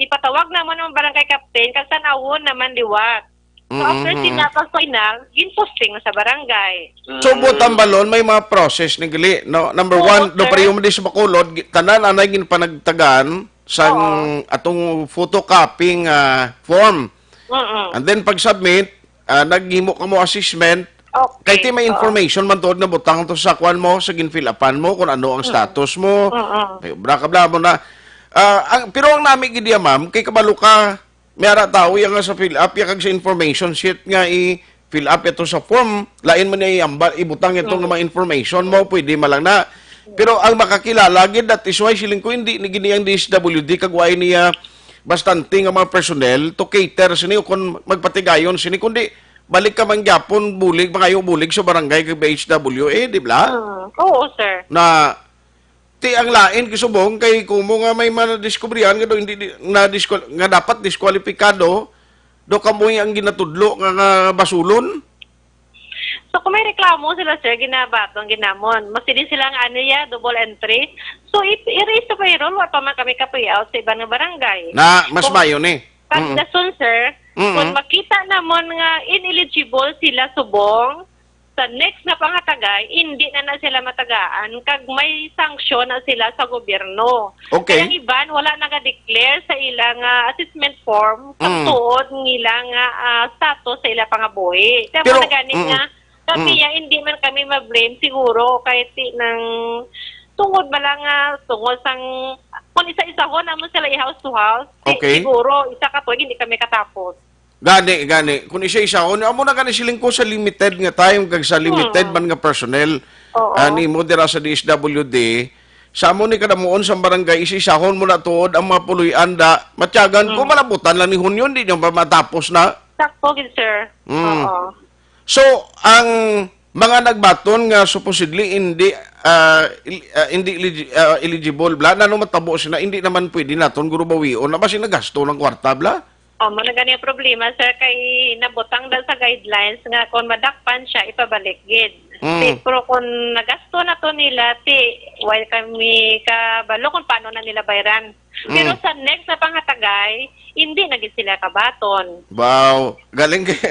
ipatawag namon ang barangay captain, kag tan-awon naman liwat. So, after Mm, mm, sina, mm. pag final, ginposting na sa barangay. So, Mm. buot hambalon, may mga process ni gali, no? Number Oo, one, do sir. pareho man di sa Bacolod, gi-, tanan anay ginpanagtagan sang Oo. atong photocopying, ah, form. Mm-mm. And then, pag-submit, ah, naghimo ka mo assessment. Okay. Kay ti may Oo. information man tuod nga butang to sa kwan mo, sa gin-fill upan mo, kung ano ang Mm-mm. status mo. Mm-mm. May obra ka, bla mo na. Ah, ang, pero ang nami gid iya, ma'am, kay kabalo ka, may ara tao iya nga sa fill up, iya kag sa information sheet nga i-fill up ito sa form, lain man niya iambal, ibutang ito nga Mm. mga information mo, pwede man lang na. Pero ang makakilala gid, that is why siling ko, hindi ni gini ang D S W D, kag why niya bastante nga mga personnel to cater sini o kung magpatigayon sini, kundi balik ka man gyapon bulig, mangayo bulig sa barangay kag B H W A, di ba? Mm. Oo, sir. Na, ti ang lain kay subong kay kumo nga may madiskubrihan nga do hindi di, na disqual-, nga dapat diskwalipikado, do kamoy ang ginatudlo nga, nga basulon. So, kung may reklamo sila, sir, ginabaton ginamon. Mas hindi sila nga ano ya, double entry. So, i-, i-raise to payroll, wa pa man kami ka-payout sa iban nga barangay. Na, mas Kung mayo ni. Pag Mm. dason, sir, Mm-mm. kung makita namon nga ineligible sila subong, sa next na pangatagay, hindi na na sila matagaan, kag may sanksyon na sila sa gobyerno. Okay. Kaya ang iban, wala naga-declare sa ila nga assessment form, kag Mm. tuod ang ila nga, ah, status sa ila pangabuhi. Kaya Pero, mo na gani mm-mm. nga, kami Mm. ya, hindi man kami ma-blame siguro, kahit ti nang tungod ba lang nga, tungod sang, kung isa-isahon naman sila i-house to house, ti Okay. siguro, isa ka tuig, hindi kami katapos. Gani, gani. Kung isa-isahon, amo na gani siling ko sa limited nga time, kag sa limited Hmm. man nga personnel, Oo. ah, nimo dira sa D S W D, sa amo ni kadamuon sa barangay, isa-isahon mo na tuod ang mga puloy-an da, matyagan ko, Hmm. malabutan lang ni Hunyo, hindi nyo ba matapos na? Sakto gid, sir. Hmm. Oo. So, ang mga nagbaton nga supposedly hindi, ah, il-, ah, hindi eligi-, ah, eligible, bla, nano matabo sina, hindi naman pwede naton gurubawion na basi nagasto ng kwarta, bla? Oh, mo na gani ang problema, sir, kay nabutang daw sa guidelines nga kung madakpan siya, ipabalik gid. Mm. Ti, pero kung nagasto na to nila, ti, why kami kabalo kung paano na nila bayran? Pero Mm. sa next na pangatagay, hindi na gid sila kabaton. Wow, galing kay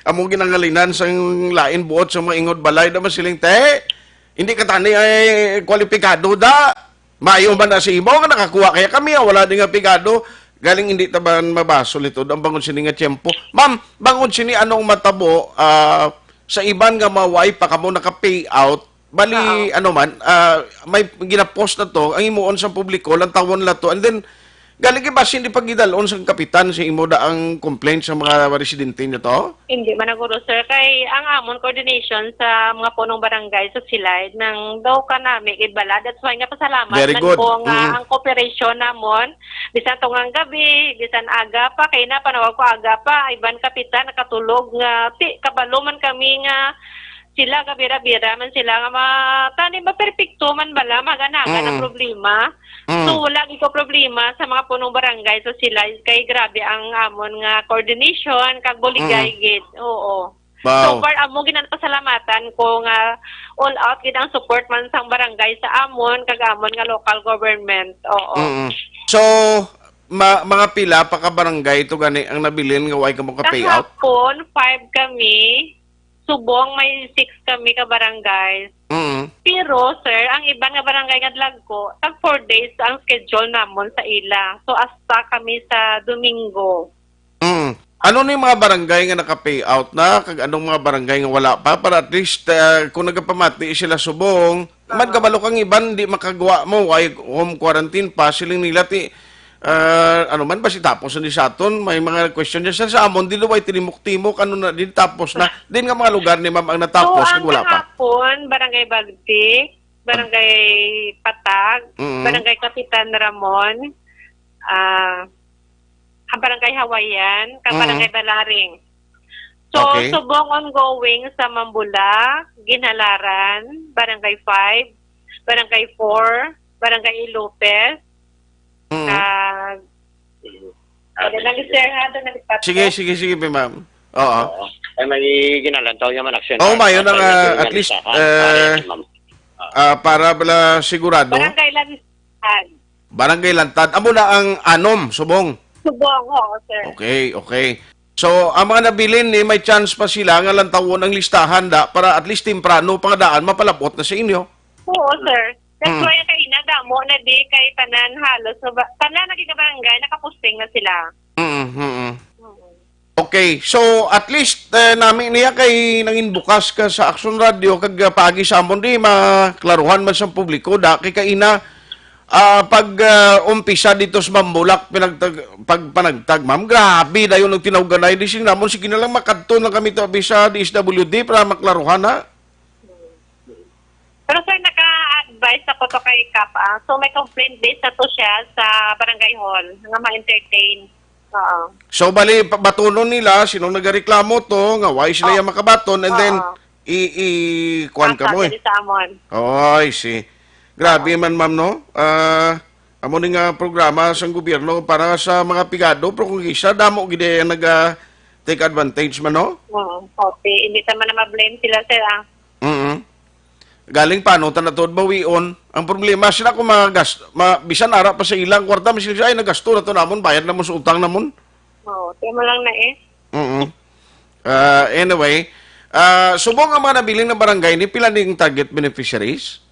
amo ginangalinan sang lain buot sa mga ingod balay, da man siling, "Te, hindi ka tani ay kwalipikado da. Mayo man na sa imo nga nakakuha kaya kami, ah, wala di nga pigado." Galing hindi taban mabasol ito ang bangon sini nga tiyempo. Ma'am, bangon sini anong matabo, ah, sa iban nga maway pa kamo naka-pay out, bali, Oo. ano man, ah, may ginapost na to, ang himuon sa publiko, lantawon la to, and then, galing kay basin di pagidalon sa kapitan sa imo da ang complaint sa mga residente niya to? Hindi man naguro, sir, kay ang amon coordination sa mga punong barangay sa Silay nang daw ka nami gid bala. That's why nga pasalamat Very man good. ko nga Mm. ang cooperation namon, bisan tungang gabi, bisan aga pa, kay napanawag ko aga pa, iban kapitan nakatulog nga, ti, kabalo man kami nga sila, kabira-bira man sila nga ma-, tani maperpekto man bala, maganagan ang Mm. problema. Mm. So, wala gid ko problema sa mga punong barangay. So, sila, kay grabe ang amon nga coordination, kag buligay Mm. gid. Oo. Wow. So far, amo ginapasalamatan ko nga all out gid ang support man sang barangay sa amon, kag amon nga local government. Oo. Mm. So, Ma-, mga pila pa ka barangay to gani ang nabilin nga way kamo ka-payout? Kahapon, five kami. Subong, may six kami ka barangay. Mm. Pero, sir, ang iban nga barangay nga Dlagco, tag four days ang schedule namon sa ila. So, hasta kami sa Domingo. Mm. Ano ni mga barangay nga naka-payout na, kag anong mga barangay nga wala pa? Para at least, ah, kung nagapamati sila subong, man, ah, kabalo kang iban, di makagwa mo, ay home quarantine pa, siling nila ti, ah, ano man ba si tapos ni sa aton? May mga question niya, "Sir, sa amon, di daw ay tinimok-timok, ano na, di tapos na." Din nga mga lugar ni ma'am ang natapos, So, kag ang wala pa. Kahapon, Barangay Bagtik, Barangay Patag, Mm. Barangay Kapitan Ramon, ah, ang Barangay Hawaiian, kag Mm. Barangay Balaring. So, Okay. subong ongoing sa Mambula, Ginhalaran, Barangay five, Barangay four, Barangay Ilopez, Mm. kag, Mm. ano lang, sir, ha? Doon nagpatay. Sige, sige, sige, ma'am. Oo. Oo. Ay, may ginalantaw niya man, action. Oh, mayo na nga, at least, ah, ah, para bala sigurado. Barangay Lantad. Barangay Lantad. Amo na ang anom, subong. Subong, oo, sir. Okay, okay. So, ang mga nabilin ni, may chance pa sila nga lantawon ang listahan da para at least temprano pa nga daan mapalabot na sa inyo. Oo, sir. That's Mm. why kay ina damo na di kay tanan halos nga ba-, tanan na gid nga barangay nakaposting na sila. Mm, mm. Mm. Okay, so at least, eh, nami niya kay nangin bukas ka sa Action Radio kag, ah, paagi sa amon di maklaruhan man sa publiko da kay kaina, ah, pag, ah, umpisa dito sa Mambulak pinagtag-, pagpanagtag, ma'am, grabe dayon ang tinawganay di sing namon, sige na lang makadto na kami to abi sa D S W D para maklaruhan, ha? Pero, sir, naka-advise ako to kay Kap, ah. So, may complaint base na to siya sa barangay hall nga ma-entertain. Oo. So, bali, pa-, batunon nila, sino nagareklamo to, nga why sila Oh. yung makabaton, and then, Oo. i-, i-, kuwan ka Asa mo eh. diri sa amon. Oh, I see. Grabe Oo. man, ma'am, no? Ah, amo ni nga programa sang gobyerno para sa mga pigado, pero kung isa, damo gid ang nag, ah, take advantage man, no? Oo, okay. Hindi ta man na ma-blame sila, sir, ah. Mm. Galing pa, no, ta na tuod bawion. Ang problema, sila kung mga gas-, ma-, bisan ara pa sa ilang kwarta, mas sila, "Ay, nagasto na to namon, bayad namon sa utang namon." Oo, tama lang na eh. Mm. Ah, anyway, ah, subong ang mga nabiling na barangay ni, pila ning target beneficiaries?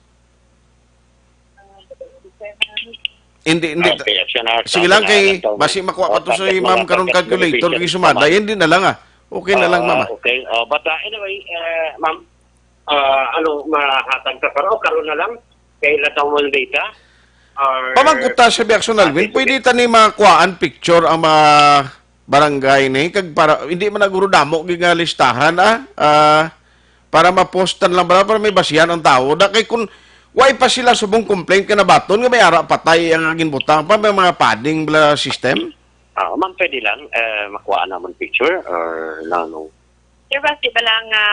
Hindi, hindi. Okay, action na. Sige lang kay, basi makuha pa to sa ma'am karon calculator kay sumada. Hindi na lang, ah. Okay na lang, ma'am, ah. Ah, okay. Oh, but, uh, anyway, uh, ma'am, uh, ano, mahatag ka karon, karon na lang? Kay ila daw ang data? Or Pamangkuta sa Biakson, Alvin, pwede ta ni makuhaan picture ang mga barangay ni, kag para, hindi man naguro damo gid nga listahan, ah. Ah, para mapostan lang bala, para may basihan ang tawo. Da kay kun way pa sila subong complaint ka nabaton nga may ara patay ang ginbutang pa, may mga padding bala system. Ah, ma'am, pwede lang, eh, makuha namon picture or no, no? Sir, basi bala nga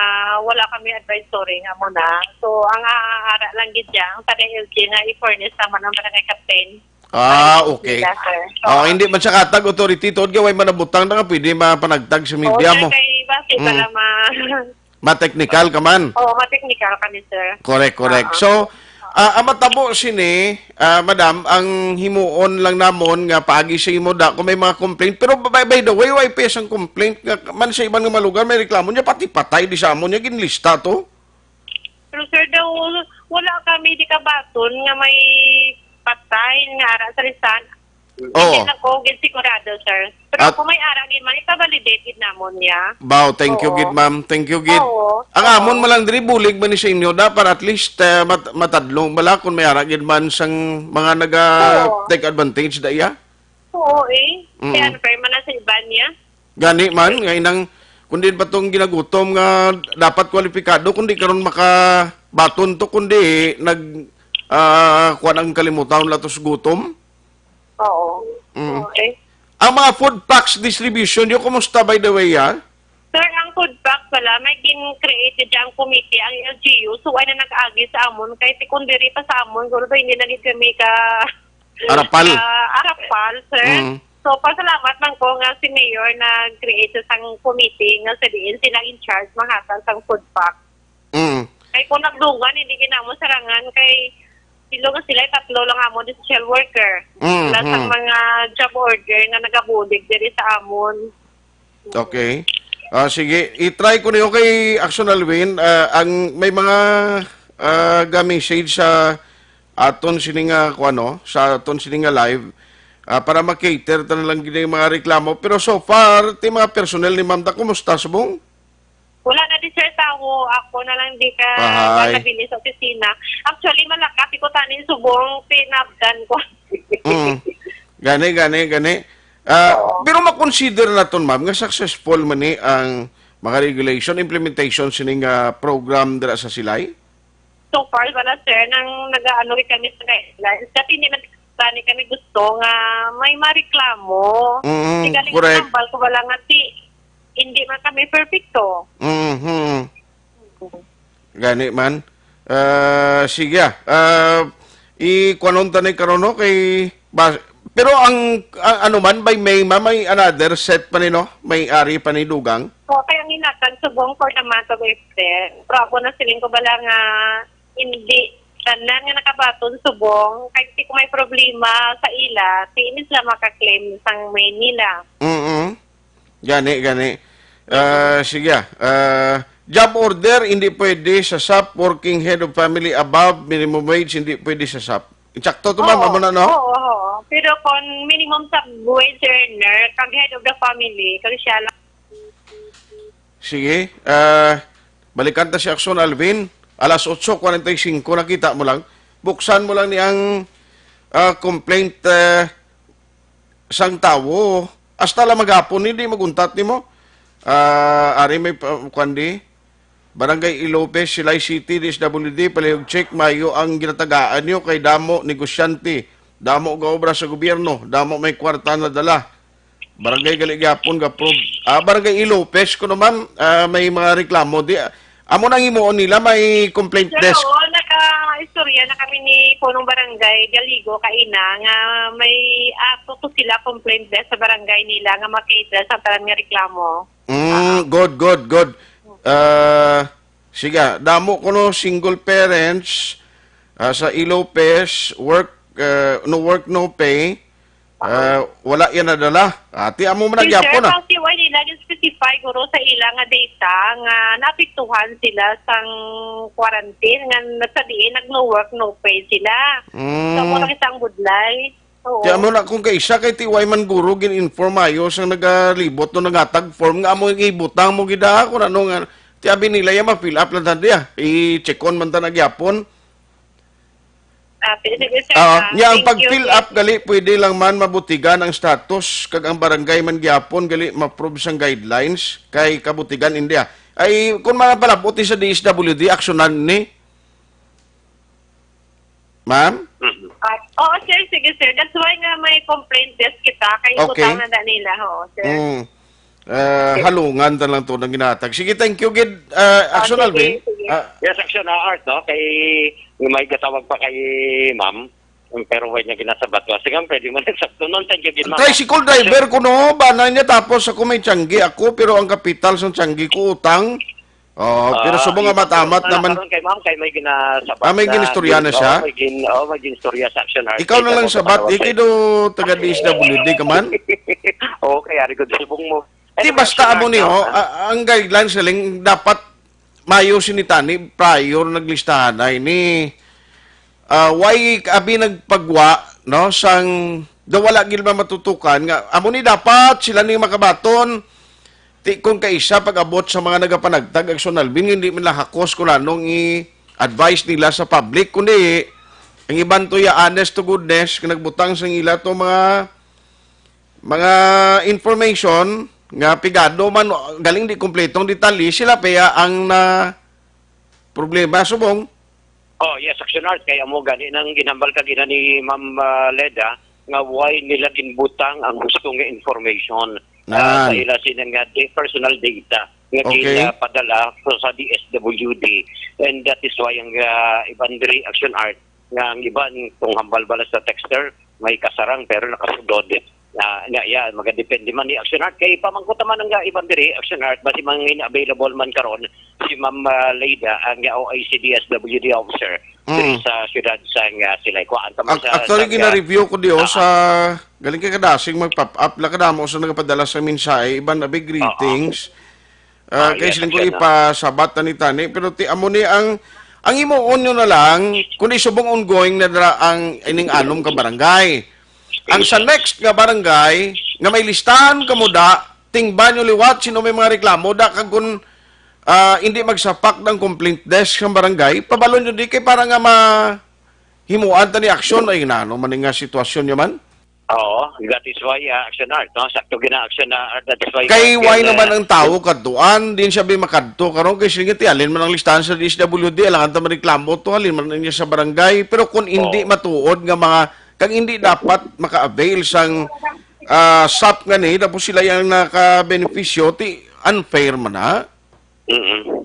wala kami advisory nga mo na. So, ang, ah, ara lang gid dyan, sa L G nga i-furnish naman ang barangay captain. Ah, okay. Sila, sir. Oh, hindi man siya katag authority, tuod nga way manabutang na nga pwede mapanagtag sa media mo. Oo, sir, kay basi Mm. bala ma- Ma-technical ka man. Oo, ma-technical kami, sir. Correct, correct. Ah. So, ah, ang matabo sini, ah, madam, ang himuon lang namon nga paagi sa imo da kung may mga complaint. Pero by, by the way, way pa isang complaint nga man sa iban nga mga lugar may reklamo niya, pati patay di sa amon niya ginlista to. Pero, sir, daw wala kami di kabaton nga may patay nga ara sa listahan. Oo. Hindi lang ko gid sigurado, sir. Pero At kung may ara gid man, ipa-validate gid namon niya. Baw, thank you Oo. gid, ma'am. Thank you gid. Oo. Ang Oo. amon man lang diri, bulig man ni sa inyo da, para at least, eh, mat-, matadlong bala kung may ara gid man sang mga naga Oo. take advantage da iya. Oo, eh. Mm. Kaya ano pa man na sa iba niya? Gani man, nga inang, kung din pa tong ginagutom nga dapat kwalipikado, kundi karon makabaton to, kundi nag, ah, kuwan ang kalimutan latos gutom. Oo. Mm. Oo, eh. Ang mga food packs distribution nyo, kumusta, by the way, ha? Sir, ang food pack pala, may gin-create dyan ang committee, ang L G U. So, why na nag-agi sa amon? Kay ti kung diri pa sa amon, siguro ba hindi na gid kami ka Arapal. Ah, arapal, sir. Mm. So, pasalamat lang ko nga si Mayor nag-create sa sang committee nga sa diin sila in charge mahatag sang food pack. Mm. Kay kung nagdungan, hindi gid namo sarangan kay Sila nga sila, tatlo lang amon di social worker. Mm, Wala sang mm. mga job order nga nagabulig diri sa amon. Okay. Ah, sige, i-try ko niyo kay Action Alwin, ah, ang may mga ah, ga-message sa aton sini nga kuan, no, sa aton sini nga live, ah, para ma-cater ta na lang gid ang mga reklamo. Pero so far, ti mga personnel ni Ma'am da, kumusta subong? Wala na di, sir, tawo. Ako na lang di ka Ahay. Nakabili sa opisina. Actually, malakat ko tanin subong, pinabdan ko. Mm. Gani, gani, gani. Ah, Oo. Pero makonsider naton, ma'am, nga successful man ni ang mga regulation, implementation sining, ah, program dira sa Silay? So far, wala, sir, nang nag-aano rin kami sa guidelines. Kasi hindi man gani kami gusto nga may mareklamo. Mm, Kasi galing correct. Tambal ko wala nga si, hindi man kami perfecto. Mhm. Gani man. Ah, sige, ah. Ah, ikuanon ta ni karon, no, kay ba-, pero ang, ang ano man, by May, ma, may another set pa ni, no? May ari pa ni dugang? So, kaya ang hinatag subong for the month of April. Pero ako na siling ko bala nga hindi tanan nga nakabaton subong. Kahit di ko may problema sa ila, di ini sila makaklaim sang May nila. Mm-mm. Gani, gani. Ah, sige, ah. Ah, job order, hindi pwede sa sap, working head of family above minimum wage, hindi pwede sa sap. Insakto to, ma'am, Oo, amo na, no? Oo, oo. Pero kung minimum sa wage earner, kag head of the family, kag siya lang. Sige, ah, balikan ta si Action Alvin. Alas otso cuarenta y cinco, nakita mo lang. Buksan mo lang ni ang, ah, complaint, ah, sang tawo. Hasta lang maghapon, hindi maguntat nimo. Ah, ari may pa-, kuwan di. Barangay Ilopez, Silay City, D S W D, palihog check, mayo ang ginatagaan niyo kay damo negosyante, damo gaobra sa gobyerno, damo may kwarta na dala. Barangay gali gyapon ga-approve. Ah, Barangay Ilopez, kuno ma'am, ah, may mga reklamo di. Ah, amo nang himuon nila, may complaint Sir, desk. Oo, naka-istorya na kami ni Punong Barangay Galigo kaina nga may ato to sila complaint desk sa barangay nila nga makater sa tanan nga reklamo. Mm, good, good, good. Ah, sige, damo kuno single parents, ah, sa Ilopez, work, ah, no work, no pay. Ah, wala yan nadala. Ati, amo man ang Yes, sir. Gyapon, ah. Kasi wala nila gin-specify, guro, sa ila nga data nga naapektuhan sila sang quarantine, nga sa diin nag-no work, no pay sila. Mm. So, amo lang isang budlay. Oo. Kaya mo na kung kaisa kay T Y man guro gin-inform mayo sang nagalibot no nangatag form nga amo ibutang mo gid, ah, kung ano nga ti abi nila ya ma-fill up lang ta diya. I-check on man ta na gyapon. Ah, sige, sir. Ah, ah, nya ang thank you, pag-fill sir. Up gali pwede lang man mabutigan ang status kag ang barangay man gyapon gali ma-approve sang guidelines kay kabutigan India. Ay kun mga palabot ni sa D S W D aksyonan ni. Ma'am? Mhm. Ah, oo, sir. Sige, sir. That's why nga may complaint desk kita. Kay Okay. Butang na da nila. Oo, sir. Mm. Ah, Okay. Halungan ta lang to ng ginatag. Sige, thank you, gid, ah, Ah, Action sige, Alvin. Sige. Ah, Yes, Action, ah, Art, no? Kay may gatawag pa kay ma'am. Pero wala niya ginasabat ko. Sige, pwede mo na sakto nun. Thank you, gid, ma'am. Tricycle driver ko, no? Bana niya, tapos ako may tiyanggi ako, pero ang kapital sa tiyanggi ko, utang. Oo, pero Ah, subong nga ito, matamat na naman. Karon kay ma'am, kay may ginasabat Ah, may na ginistorya na gin-, siya? Oo, may gin-, oo, may ginistorya sa Action Arcade. Ikaw na lang Ako, sabat, patawag eh, kay kay do taga D S W D ka man? Oo, kay ari ko subong mo. Di Anyway, basta Action amo ni, Arcade, oh, ah. A-, ang guidelines galing dapat mayo sinitani prior naglistahan ay ni Ah, way abi nagpagwa, no, sang daw wala gid man matutukan nga amo ni dapat sila ni makabaton. Ti kon kaisa pag-abot sa mga nagapanagtag, Action Alvin, hindi man lang hakos kung anong i-advise nila sa public, kundi ang iban to ya honest to goodness, nga nagbutang sang ila to mga mga information nga pigado man, galing di kompletong detalye, sila pa ya ang na problema. Subong. Oh, yes, Action Art. Kaya mo gani nang ginhambal ka gina ni Ma'am, ah, Leda nga why nila ginbutang ang gusto nga information, ah, Nan. Sa ila sina nga di-, personal data nga Okay. Ginapadala sa, sa D S W D. And that is why ang, ah, iban diri, Action Art, nga ang iban kung hambal bala sa texter, may kasarang pero nakasudod. Ah, nga, yeah, magadepende man ni Action Art. Kay pamangkot naman ang iban diri, Action Art, basi man nga available man karon si Ma'am, ah, Leda, ang, ah, O I C D S W D officer. diri Mm. sa siyudad sang, ah, Silay. Kuhaan ta man Ac-, sa, actually, sa, ah, gina-review ko diyo ah, sa, galing kay kadasig mag-pop up, la kadamo sa nagapadala sa mensahe, iban abi Oo. greetings. Ah, Oh, kay yes, siling ko action, no? ipasabat tani-tani, pero ti amo ni ang, ang himuon nyo na lang, kundi subong ongoing na dira ang ining anom ka barangay. Ang sa Yes. next nga barangay, nga may listahan kamo da, tingban nyo liwat sino may mga reklamo da, kag kun, ah, hindi magsapak ang complaint desk sa barangay, pabalon nyo di kay para nga ma-, himuan ta ni aksyon, ay nano man nga sitwasyon nyo man? Oo, that is why, ah, action art, no? Sakto gina action na art, that is why Kay we why can, naman uh, ang tao kadtuan, din siya bi makadto karon kay sige ti halin man ang listahan sa D S W D, alangan ta mareklamo to, halin man niya sa barangay. Pero kung hindi Oo. matuod nga mga, kag hindi dapat maka-avail sang, ah, sap nga ni, tapos sila yang nakabenepisyo, ti unfair man na. Mm-mm.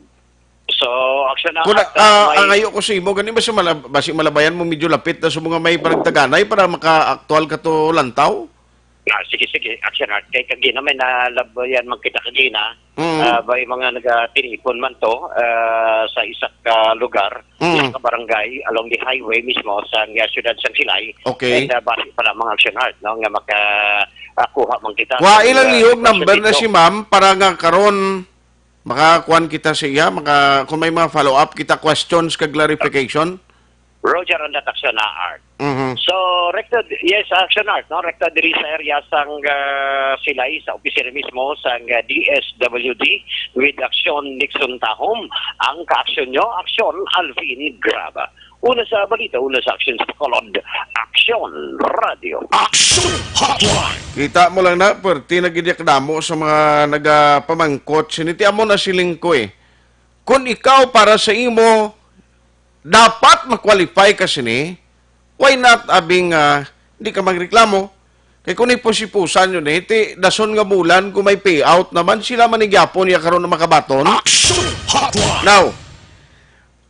So, action na Kuna, art, ah, ah, may ang ayo ko sa imo, gani ba si malab-, ba si malabayan mo medyo lapit na sa mga may panagtaganay para maka-aktual ka to lantaw? Ah, sige, sige, action art. Kay kagina may nalabayan man kita kagina, Mm. ah, may mga nagatinipon man to, ah, sa isa ka lugar, Mm. isa ka barangay, along the highway mismo sa, ah, siyudad sang Silay. Okay. And, ah, basi pa lamang action art, no, nga maka, ah, kuha man kita Wa sa ilang mga lihog number na sitio. si ma'am para nga karon makakuan kita sa iya, maka-, kung may mga follow-up kita, questions kag clarification. Roger on that action na art. Mhm. So, recto, yes, action art, no? Recto diri sa area sang, ah, Silay, sa opisina mismo sang, ah, D S W D with Action Nixon Tahom. Ang kaaksyon nyo, Aksyon Alvin Graba. Una sa balita, una sa aksyon sa Bacolod, Aksyon Radio. Action Hotline. Kita mo lang na, perti na gid kadamo sa mga nagapamangkot. Sini ti amo na siling ko eh. Kung ikaw para sa imo, dapat ma-qualify ka sini, why not abing, ah, di ka magreklamo? Kay kung ipusipusan yun eh, ti dason nga bulan kung may payout naman, sila man ni gyapon iya karon na makabaton. Action Hotline. Now,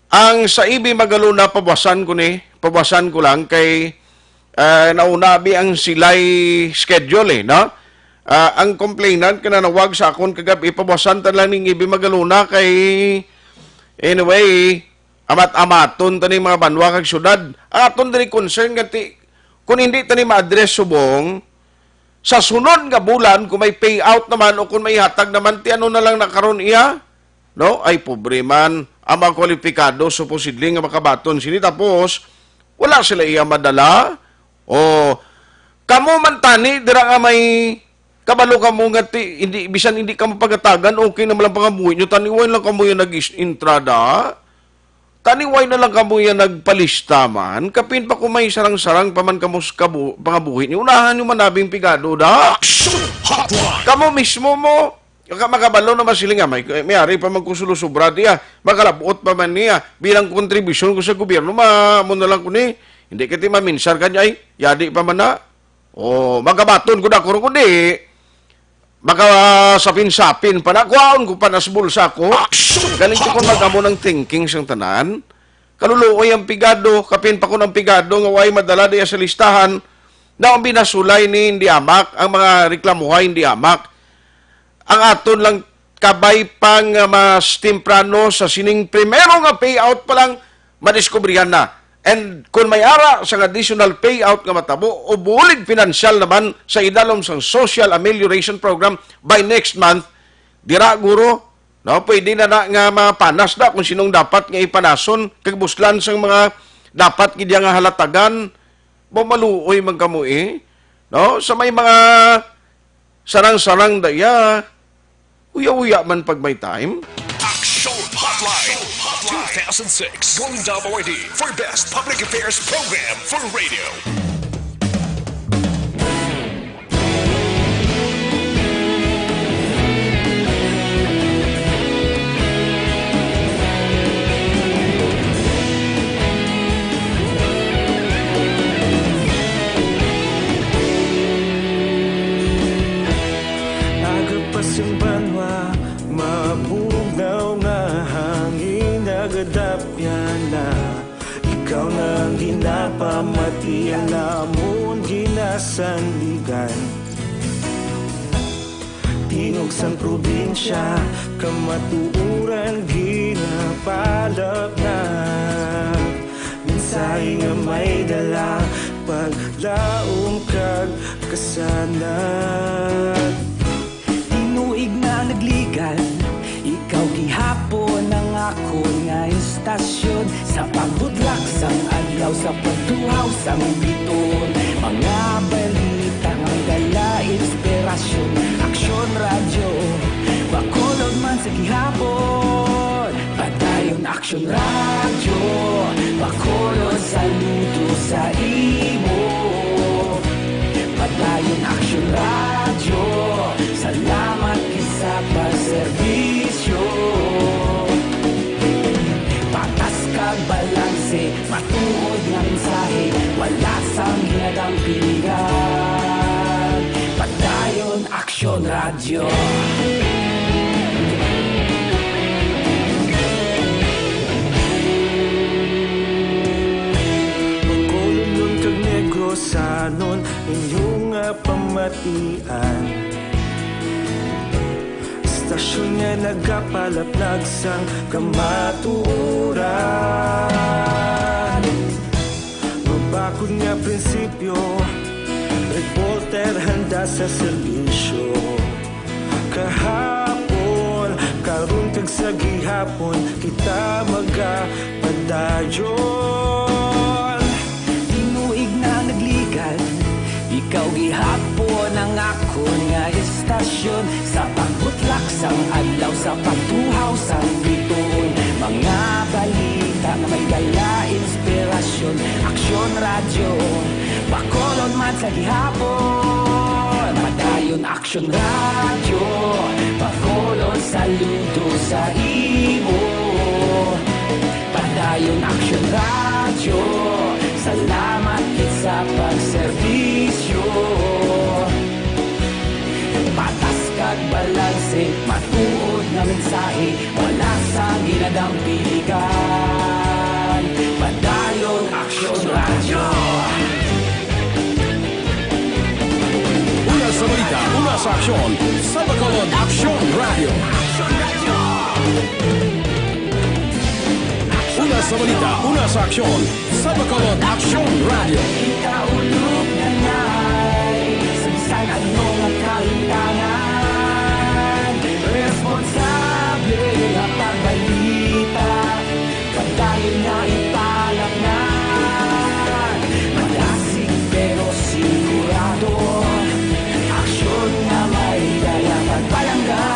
ang sa Ibi Magalona, pabasan ko ni, pabasan ko lang kay, ah, nauna abi ang Silay schedule eh, no? Ah, ang complainant ka nanawag sa akon kagab-i, pabasan ta lang ning Ibi Magalona kay, anyway, amat-amaton ta ning mga banwa kag syudad. Ang aton diri concern nga ti, kung hindi ta ni ma-address subong, sa sunod nga bulan, kung may payout naman o kung may hatag naman, ti ano na lang na karon iya? No? Ay, pobre man ang mga kwalipikado, supposedly, nga makabaton sini. Tapos, wala sila iya madala. O, kamo man tani, dira nga may kabalo kamo nga ti, hindi, bisan hindi kamo pagatagan, okay naman lang pangabuhi nyo. Tani, wala lang kamo yung nag-entrada. Tani, why na lang kamo yan nagpalista man? Kapin pa kung may sarang-sarang pa man kamo sa kabu-, pangabuhi niyo, unahan niyo man nabing pigado, da? Action Hotline! Kamo mismo mo, ka-, makabalo na masiling nga, may, may ari pa man kung sulusubra diya, makalabot pa man niya, bilang kontribusyon ko sa gobyerno, ma-, mo na lang ko ni, hindi ka ti maminsar ka niya, ay, yadi pa man na. Oh, magabaton ko na ko, kundi, Maka sapin-sapin pa na, kuhaon ko pa na sa bulsa ko. Action Galing ko kung Hotline. Magamo ng thinking sang tanan. Kaluluoy ang pigado, kapin pa ko ng pigado nga way madala diya sa listahan. Na ang binasulay ni hindi amak, ang mga reklamuhay hindi amak. Ang aton lang kabay pa nga mas temprano sa sining primero nga payout pa lang, madiskubrihan na. And kung may ara sang additional payout nga matabo o bulig pinansyal naman sa idalom sang Social Amelioration Program by next month, dira, guro, no, pwede na na nga mapanas na kung sinong dapat nga ipanason kag buslan sang mga dapat gid nga halatagan. Mamaluoy man kamo, eh, no? Sa may mga sarang-sarang daya, uya-uya man pag may time. Action Hotline two thousand six Golden Dove Awardee for Best Public Affairs Program for Radio. Agapas ang banwa, mabugnaw nga hangin, nagadapyan na. Ikaw na ang ginapamati, ang namon ginasandigan. Tingog sang probinsya, kamatuoran ginapalapnap. Ay nga may dala, paglaom kag kasanag. Tinuig na nagligan, ikaw gihapon ang akon nga istasyon. Sa pagbutlak sang adlaw, sa pagtuhaw sang bituon, mga balita nga may dala inspirasyon. Aksyon Radyo, Bacolod man sa gihapon. Padayon Aksyon Radyo, Bacolod, saludo sa imo. Padayon Aksyon Radyo, salamat gid sa pagserbisyo. Patas kag balanse, matuod nga mensahe, wala sang ginadampigan. Padayon Aksyon Radyo. Bacolodnon kag Negrosanon, inyo nga pamatian. Istasyon nga nagapalaplag sang kamatuoran. Mabakod nga prinsipyo, reporter handa sa serbisyo. Kahapon, karon kag sa gihapon, kita magapadayon. Tinuig na nagligan, ikaw gihapon ang akon nga istasyon. Sa pagbutlak sang adlaw, sa pagtuhaw sang bituon, mga balita nga may dala inspirasyon. Aksyon Radyo, Bacolod man sa gihapon. Padayon Aksyon Radyo, Bacolod, saludo sa imo. Padayon Aksyon Radyo, salamat gid sa pagserbisyo. Patas kag balanse, matuod nga mensahe, wala sang ginadampigan. Padayon Aksyon Radyo. Una sa balita, una sa aksyon, sa Bacolod Aksyon Radyo. Una sa balita, una sa aksyon, sa Bacolod Aksyon Radyo. Ikaulog na ngay, sa bisan ano nga kahitangan, responsable nga pagbalita, padayon nga ipalapnan. Malasig pero sigurado, aksyon nga may dala pagpalangga.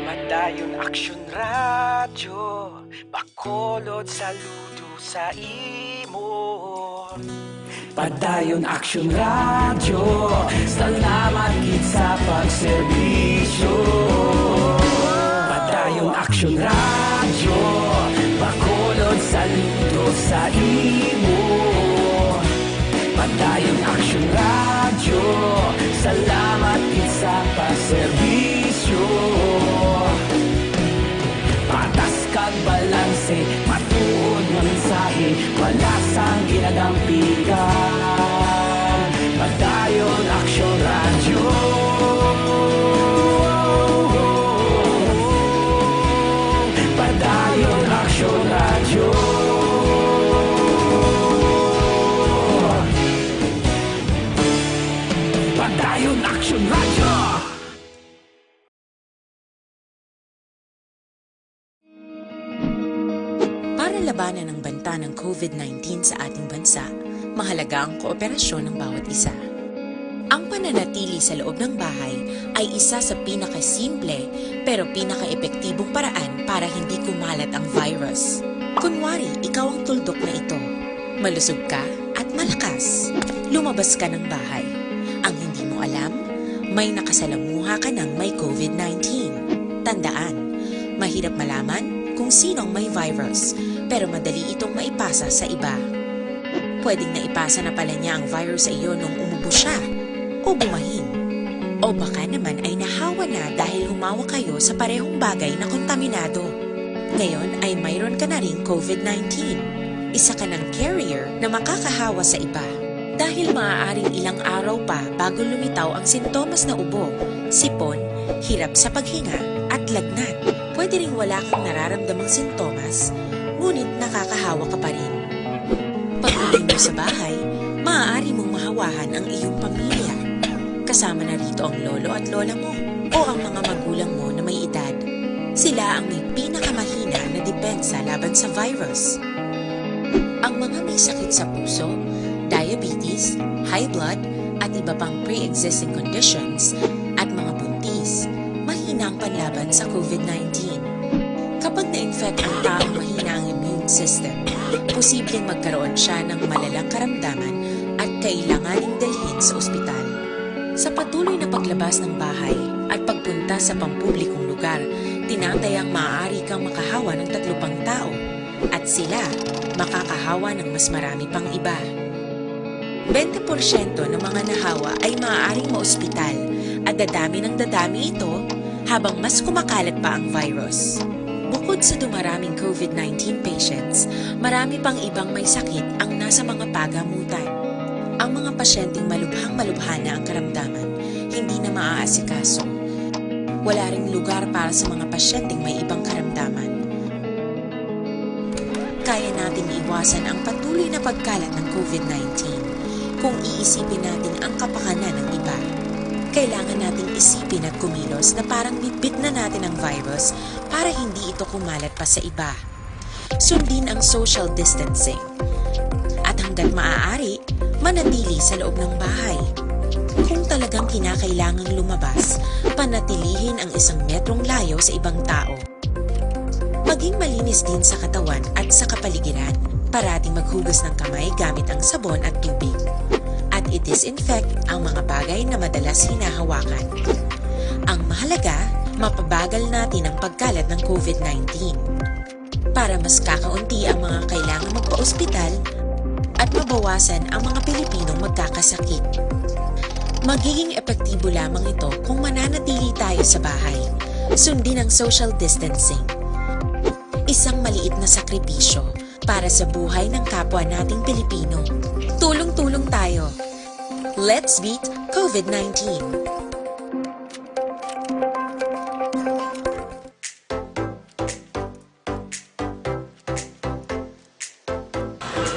Padayon Aksyon Radyo, Bacolod, saludo sa imo. Padayon Aksyon Radyo, salamat gid sa pagserbisyo. Padayon Aksyon Radyo, Bacolod, saludo sa imo. Padayon Aksyon Radyo, salamat gid sa pagserbisyo. Patas kag balanse, matuod nga mensahe, wala sang ginadampigan. Padayon Aksyon Radyo. Padayon Aksyon Radyo. Padayon Aksyon Radyo. Para labanan ang banta ng COVID nineteen sa ating bansa, mahalaga ang kooperasyon ng bawat isa. Ang pananatili sa loob ng bahay ay isa sa pinakasimple pero pinakaepektibong paraan para hindi kumalat ang virus. Kunwari, ikaw ang tuldok na ito. Malusog ka at malakas. Lumabas ka ng bahay. Ang hindi mo alam, may nakasalamuha ka ng may COVID nineteen. Tandaan, mahirap malaman kung sino ang may virus, pero madali itong maipasa sa iba. Pwedeng naipasa na pala niya ang virus sa iyo nung umubo siya o bumahin. O baka naman ay nahawa na dahil humawak kayo sa parehong bagay na kontaminado. Ngayon ay mayroon ka na ring COVID nineteen. Isa ka ng carrier na makakahawa sa iba. Dahil maaaring ilang araw pa bago lumitaw ang sintomas na ubo, sipon, hirap sa paghinga, at lagnat. Pwede ring wala kang nararamdamang sintomas, ngunit nakakahawa ka pa rin. Pag-uwi mo sa bahay, maaari mong mahawahan ang iyong pamilya. Kasama na rito ang lolo at lola mo o ang mga magulang mo na may edad. Sila ang may pinakamahina na depensa laban sa virus. Ang mga may sakit sa puso, diabetes, high blood, at iba pang pre-existing conditions, at mga buntis, mahina ang panlaban sa COVID nineteen. Kapag na-infect ang taong mahina ang immune system, posibleng magkaroon siya ng malalang karamdaman at kailanganing dalhin sa ospital. Sa patuloy na paglabas ng bahay at pagpunta sa pampublikong lugar, tinatayang maaari kang makahawa ng tatlo pang tao, at sila makakahawa ng mas marami pang iba. Bente porsyento ng mga nahawa ay maaaring maospital at dadami ng dadami ito habang mas kumakalat pa ang virus. Bukod sa dumaraming COVID nineteen patients, marami pang ibang may sakit ang nasa mga pagamutan. Ang mga pasyenteng malubhang-malubha na ang karamdaman, hindi na maaasikaso. Wala ring lugar para sa mga pasyenteng may ibang karamdaman. Kaya nating iwasan ang patuloy na pagkalat ng COVID nineteen kung iisipin natin ang kapakanan ng iba. Kailangan nating isipin at kumilos na parang bitbit na natin ang virus para hindi ito kumalat pa sa iba. Sundin ang social distancing. At hanggat maaari, manatili sa loob ng bahay. Kung talagang kinakailangang lumabas, panatilihin ang isang metrong layo sa ibang tao. Maging malinis din sa katawan at sa kapaligiran. Parating maghugas ng kamay gamit ang sabon at tubig. At i-disinfect ang mga bagay na madalas hinahawakan. Ang mahalaga, mapabagal natin ang pagkalat ng COVID nineteen. Para mas kakaunti ang mga kailangang magpa-ospital at mabawasan ang mga Pilipinong magkakasakit. Magiging epektibo lamang ito kung mananatili tayo sa bahay. Sundin ang social distancing. Isang maliit na sakripisyo para sa buhay ng kapwa nating Pilipino. Tulong-tulong tayo. Let's beat COVID nineteen.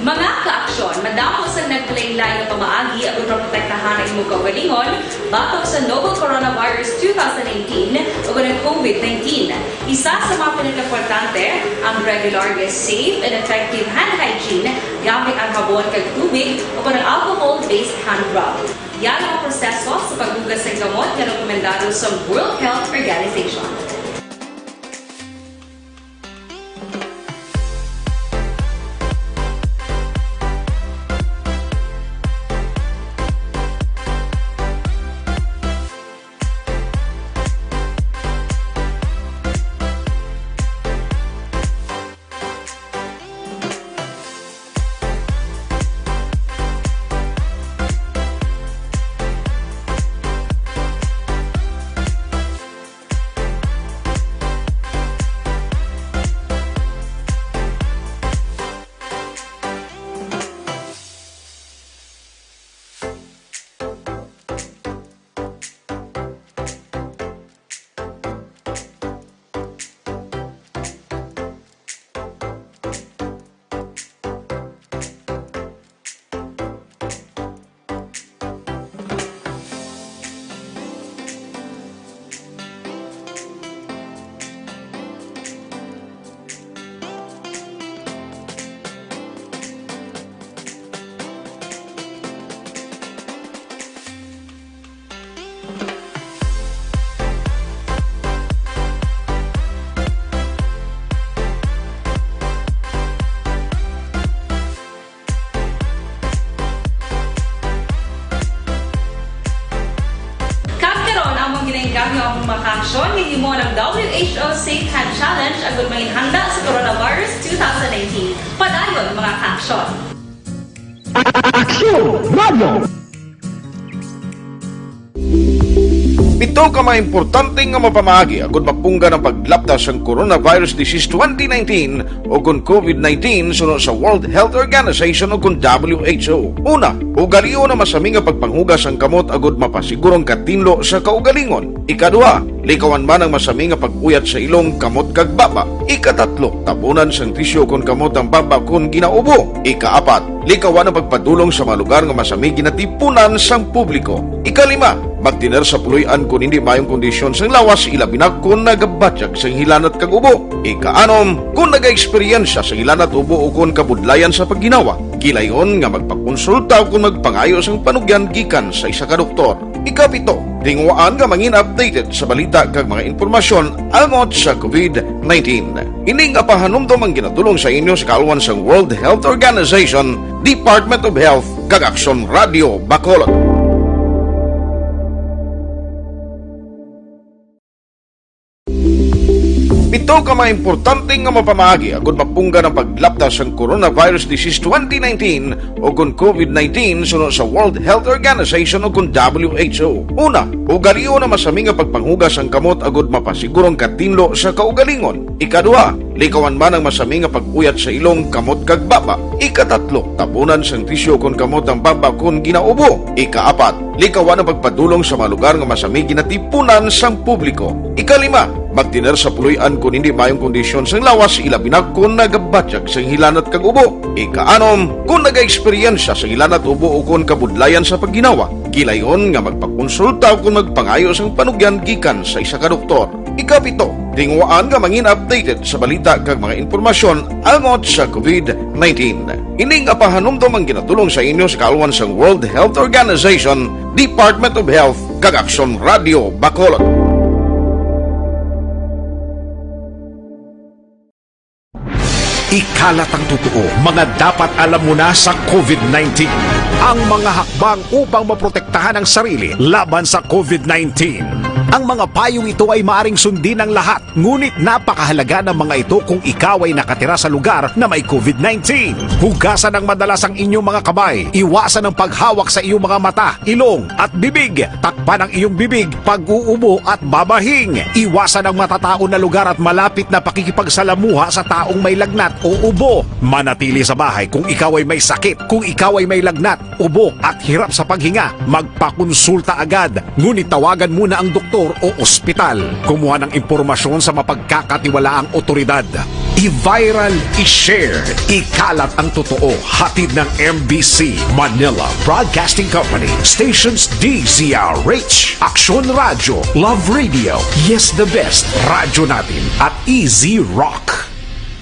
Mga kaaksyon, madamo sang naglain-lain nga pamaagi agud maprotektahan ang imo kaugalingon batok sa novel coronavirus two thousand eighteen o ang COVID nineteen. Isa sa mga pinakaimportante ang regular nga safe and effective hand hygiene gamit ang habon kag tubig o ang alcohol-based hand rub. Yara ang proseso sa paghugas sang kamot nga rekomendado sa World Health Organization. Kag karon, among ginainggam ang mga kaaksyon nga himo ng W H O Safe Hand Challenge agud manginhanda sa coronavirus two thousand nineteen. Padayon, mga kaaksyon. Aksyon! Radyo! Pit-, Ito ka mga importante nga mapamaagi agud mapunggan ang paglapda sang coronavirus disease twenty nineteen o kon COVID nineteen suno sa World Health Organization o kon W H O. Una, ugalion ang masami nga pagpanghugas sang kamot agud mapasiguro ang katinlo sa kaugalingon. Ikaduha, likawan man ang masami nga pag-uyat sa ilong, kamot kag baba. Ikatatlo, tabunan sang tisyu kon kamot ang baba kon ginaubo. Ikaapat, likawan ang pagpadulong sa mga lugar nga masami ginatipunan sang publiko. Ikalima, magtener sa puloy-an kon hindi maayong kondisyon sang lawas, ilabi na kon nagabatyag sang hilanat kag ubo. Ikaanom, kon nagaeksperyensya sang hilanat, ubo o kon kabudlayan sa pagginawa, gilayon nga magpakonsulta o kon magpangayo sang panugyan gikan sa isa ka doktor. Ikapito, tinguhaan nga mangin updated sa balita kag mga impormasyon angot sa COVID nineteen. Ini nga pahanumdom ang ginadulong sa inyo sa kaalwan sang World Health Organization, Department of Health, kag Aksyon Radio Bacolod. Pito ka mga importante nga mapamaagi agud mapunggan ang paglapda sang coronavirus disease twenty nineteen o kon COVID nineteen suno sa World Health Organization o kon W H O. Una, ugalion ang masami nga pagpanghugas sang kamot agud mapasiguro ang katinlo sa kaugalingon. Ikaduha, likawan man ang masami nga pag-uyat sa ilong, kamot kag baba. Ikatatlo, tabunan sang tisyu kon kamot ang baba kon ginaubo. Ikaapat, likawan ang pagpadulong sa mga lugar nga masami ginatipunan sang publiko. Ikalima, magtener sa puloy-an kon hindi maayong kondisyon sang lawas, ilabi na kon nagabatyag sang hilanat kag ubo. Ikaanom, kon nagaeksperyensya sang hilanat, ubo o kon kabudlayan sa pagginawa, gilayon nga magpakonsulta o kon magpangayo sang panugyan gikan sa isa ka doktor. Ikapito, tinguhaan nga mangin updated sa balita kag mga impormasyon angot sa COVID nineteen. Ini nga pahanumdom ang ginadulong sa inyo sa kaalwan sang World Health Organization, Department of Health, kag Aksyon Radio Bacolod. Ikalat ang totoo, mga dapat alam mo na sa COVID nineteen. Ang mga hakbang upang maprotektahan ang sarili laban sa COVID nineteen. Ang mga payong ito ay maaring sundin ng lahat, ngunit napakahalaga ng mga ito kung ikaw ay nakatira sa lugar na may COVID nineteen. Hugasan ng madalas ang inyong mga kamay. Iwasan ang paghawak sa iyong mga mata, ilong, at bibig. Takpan ang iyong bibig, pag-uubo, at babahing. Iwasan ang matataon na lugar at malapit na pakikipagsalamuha sa taong may lagnat o ubo. Manatili sa bahay kung ikaw ay may sakit, kung ikaw ay may lagnat, ubo, at hirap sa paghinga. Magpakonsulta agad. Ngunit tawagan muna ang doktor o ospital. Kumuha ng impormasyon sa mapagkakatiwalaang otoridad. I-viral, i-share, ikalat ang totoo. Hatid ng M B C Manila Broadcasting Company. Stations D Z R H, Aksyon Radyo, Love Radio, Yes the Best, Radyo Natin, at Easy Rock.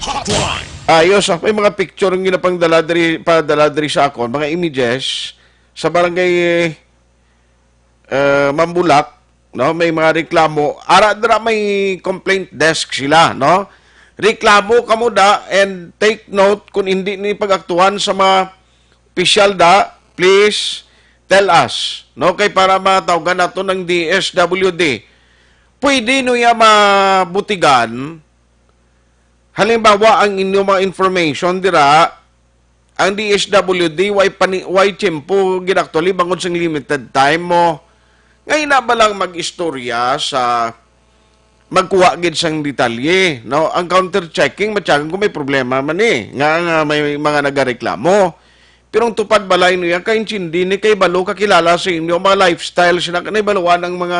Hotline. Ayos, ah, may mga picture nga ginapangdala diri, padala diri sa akon, mga images sa barangay, eh, Mambulak, no? May mga reklamo. Ara dira may complaint desk sila, no? Reklamo kamo da and take note kung hindi ni pag-aktuhan sa mga opisyal da, please tell us, no? Kay para matawgan nato ng D S W D. Pwede no ya mabutigan, halimbawa, ang inyong mga information dira, ang D S W D, way pani-, way tiyempo gid actually bangod sang limited time mo. Nga ina ba lang mag-istorya sa magkuha gid sang detalye, no? Ang counter checking, matyagan ko may problema man eh, nga, nga may mga nagareklamo. Pero ang tupad balay niya, kaintindi ni kay balo kakilala sa inyo, mga lifestyle, sila ka naibaluan ang mga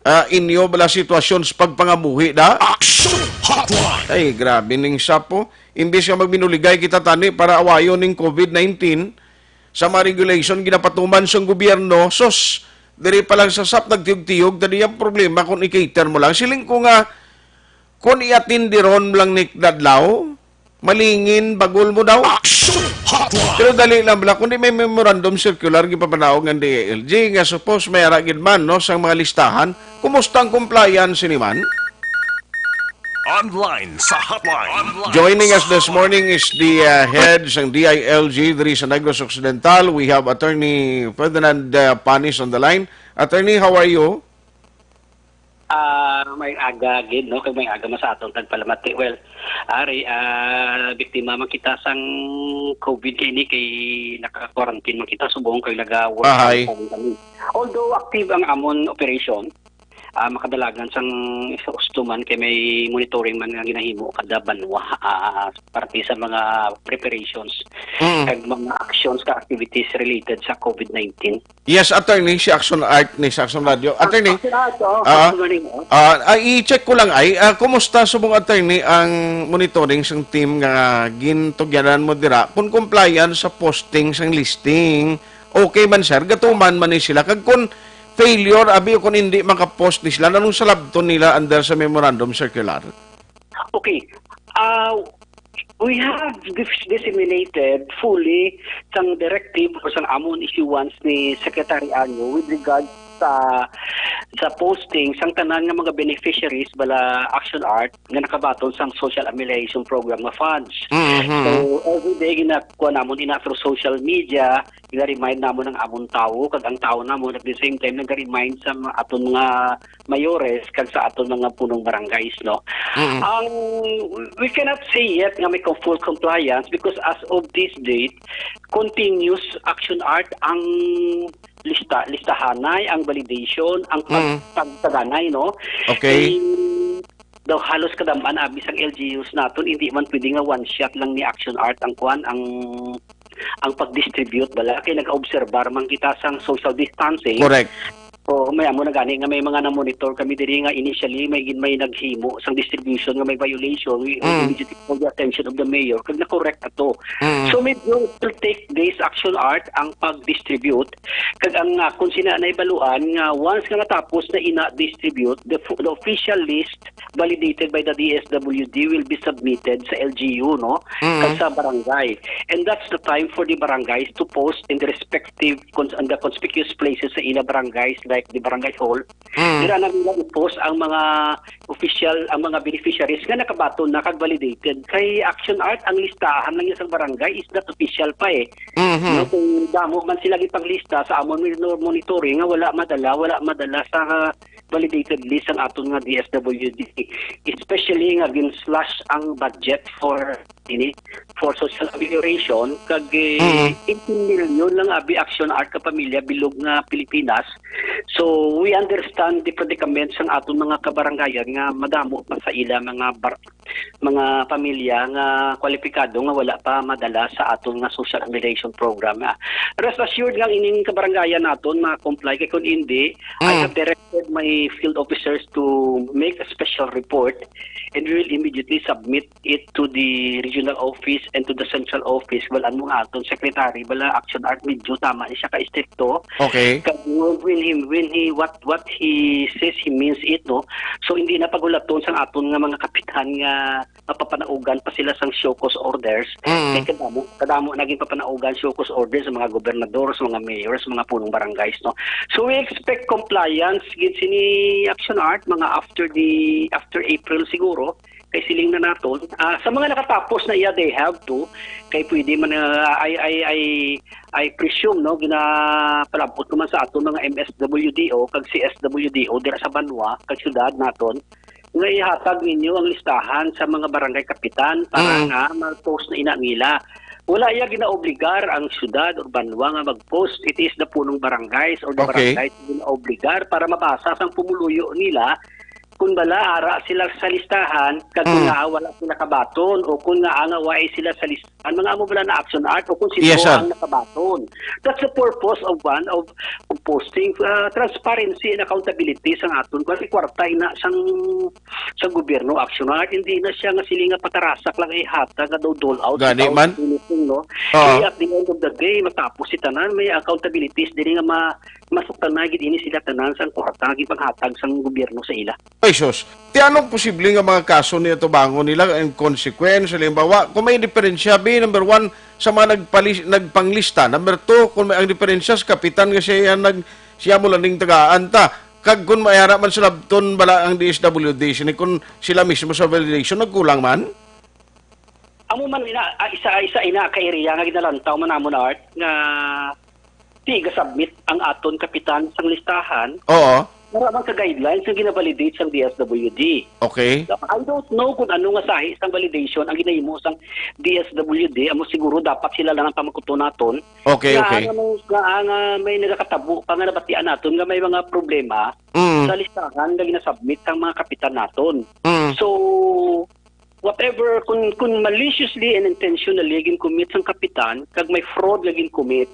ah, inyo bala sitwasyon sa pagpangabuhi da? Action Hotline! Ay, grabe ning sapo. Imbis nga magminuligay kita tani para awayon ning COVID nineteen, sa mga regulation ginapatuman sang gobyerno, sus, diri pa lang sa sap nagtiyog-tiyog, tadi ang problema kung i-cater mo lang. Siling ko nga, kung i-atindiron lang ni Dadlaw, malingin, bagol mo daw. Action Hotline! Pero dali lang bala, kundi may memorandum circular gipapanaog ng D I L G nga supposed may ara gid man, no, sang mga listahan. Kumusta ang compliance ni man? Online sa hotline. Online Joining sa us this hotline. Morning is the, uh, head sang D I L G diri sa Negros Occidental. We have Attorney Ferdinand, uh, Panis on the line. Attorney, how are you? Ah, may aga gid, no? Kay may aga man sa aton tagpalamati. Well, ari, ah, biktima man kita sang COVID kay ni, kay naka-quarantine man kita subong kay naga-work Ahay. From home kami. Although active ang amon operation, ah, makadalagan sang sa usto man kay may monitoring man nga ginahimo kada banwa, ah, parte sa mga preparations Mm. kag mga actions ka activities related sa COVID nineteen. Yes, attorney, si Action Art ni sa Action Radio. Attorney, Action Art, oh, ah, good morning, oh. Ah, ah, i-check ko lang ay, ah, kumusta subong, attorney, ang monitoring sang team nga gintugyanan mo dira kung compliance sa posting sang listing? Okay man, sir, gatuman man ni sila kag kung failure abi o kung hindi makapost ni sila, anong salabton nila under sa memorandum circular? Okay. Uh, we have dis- disseminated fully sang directive or sang amon issuance ni Secretary Anyo with regard sa sa posting sang tanan nga mga beneficiaries bala Action Art nga nakabaton sang social amelioration program nga funds. Mhm. So, every day ginakuha namon ina through social media, gina-remind namon ang amon tawo kag ang tawo namon at the same time nag-remind sa mga aton mga mayores kag sa aton mga punong barangays, no? Mm. Ang we cannot say yet nga may com- full compliance because as of this date, continuous Action Art ang lista listahanay, ang validation, ang pag- Mm. pagtaganay, no? Okay. Kay daw halos kadam-an abi sang L G Us naton, hindi man pwede nga one shot lang ni Action Art ang kuan, ang ang pag-distribute bala kay nag-obserbar man kita sang social distancing. Correct. So, may amo na gani nga may mga na-monitor kami diri nga initially may may naghimo sang distribution nga may violation, we Mm. immediately call the attention of the mayor kag na-correct ato. Mm. So, medyo it will take days, Action Art, ang pag-distribute kag ang akon sina naibaluan nga once nga natapos na ina-distribute, the, fu- the official list validated by the D S W D will be submitted sa L G U, no? Mm. Kag sa barangay. And that's the time for the barangays to post in the respective cons- and the conspicuous places sa ila barangays, like the barangay hall. Mm. Dira na nila i-post ang mga official, ang mga beneficiaries nga nakabaton na kag validated. Kay Action Art, ang listahan lang sa barangay is not official pa eh. Mhm. No, kung damo man sila gipanglista sa amon monitor- monitoring nga wala madala, wala madala sa validated list ang aton nga D S W D, especially nga gin-slash ang budget for ini, for social amelioration, kag, eh, Mm. eighteen million lang abi Action Art ka pamilya bilog nga Pilipinas. So, we understand the predicament sang aton mga kabarangayan nga madamo pa sa ila mga bar- mga pamilya nga kwalipikado nga wala pa madala sa aton nga social amelioration program. Ah, rest assured nga ining kabarangayan naton ma-comply, kay kung hindi, I Mm. have directed my field officers to make a special report and we will immediately submit it to the regional office and to the central office. Well, ano nga aton secretary, bala Action Art, medyo tama ni siya ka-estrikto. Okay. Kag when he, when he, what, what he says, he means it, no? So, hindi na pagulaton sang aton nga mga kapitan nga mapapanaugan pa sila sang show cause orders. Mm. Kay kadamo, kadamo naging papanaugan show cause orders sa mga gobernador, sa mga mayor, sa mga punong barangays, no? So, we expect compliance gid sini Action Art mga after the, after April siguro. Kay siling na naton, ah, sa mga nakatapos na iya, they have to. Kay pwede man, ah, I, I, I, I presume, no, ginapalabot ko man sa aton mga M S W D O kag C S W D O dira sa banwa kag syudad naton nga ihatag ninyo ang listahan sa mga barangay kapitan para Mm. nga mag-post na ina nila. Wala iya ginaobligar ang syudad o banwa nga mag-post. It is the punong barangays or the Okay. barangays ginaobligar para mabasa sang pumuluyo nila kung bala ara sila sa listahan, kag kung Mm. nga wala sila kabaton, o kung nga nga way sila sa listahan, mga amo bala na Action Art, o kung sino Yes, sir. ang nakabaton. That's the purpose of one of, of posting, uh, transparency and accountability sa aton. Kasi kwarta ina sang, sa gobyerno, Action Art, hindi na siya nga sila nga patarasak lang ihatag nga daw dole out Gani sa man. Anything, no? Oo. Kaya at the end of the day, matapos si tanan, may accountabilities diri nga ma masuktan na gid ini sila tanan sang kwarta nga gipanghatag sang gobyerno sa ila. Ay, sus. Ti anong posible nga mga kaso ni atubangon nila and consequence? Halimbawa, kung may diferensya, bi, number one, sa mga nagpali-, nagpanglista. Number two, kung may ang diferensya sa kapitan nga siya nag-, siya mo lang ning tagaan ta. Kag kung may ara man sa labton bala ang D S W D, sini kung sila mismo sa validation, nagkulang man? Amo man ina, ah, isa, isa ina ka area nga ginalantaw man namon, Art, nga di ga-submit ang aton kapitan sang listahan Oo. para man sa guidelines nga ginavalidate sang D S W D. Okay. I don't know kung ano nga sahi sang validation ang ginahimo sang D S W D. Amo siguro dapat sila lang ang pamakuton naton. Okay, Nga okay. ang, nga ang, ah, may nagakatabo pa nga nabatian naton nga may mga problema Mm. sa listahan nga ginasubmit sang mga kapitan naton. Mm. So, whatever, kung, kung maliciously and intentionally gin-commit sang kapitan, kag may fraud nga gin-commit,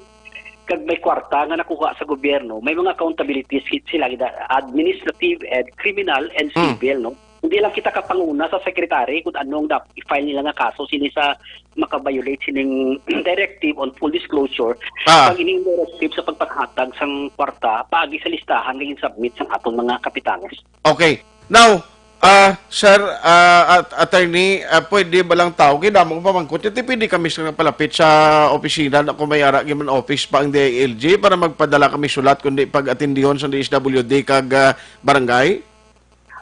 kag may kwarta nga nakuha sa gobyerno, may mga accountabilities ki-, sila, gida-, administrative and criminal and Mm. civil, no? Hindi lang kita kapanguna sa secretary kung anong dap-, i-file nila nga kaso sini sa maka-violate sining directive on full disclosure, Ah. pag ining directive sa pagpanghatag sang kwarta paagi sa listahan nga gin-submit sang aton mga kapitanes. Okay. Now, ah, sir, ah, at attorney, ah, pwede ba lang tao, kay damo nga pamangkot, yun, pwede kami sa palapit sa opisina na kung may ara gyud man office pa ang D I L G para magpadala kami sulat kundi pag-atindihon sa D S W D kag, ah, barangay?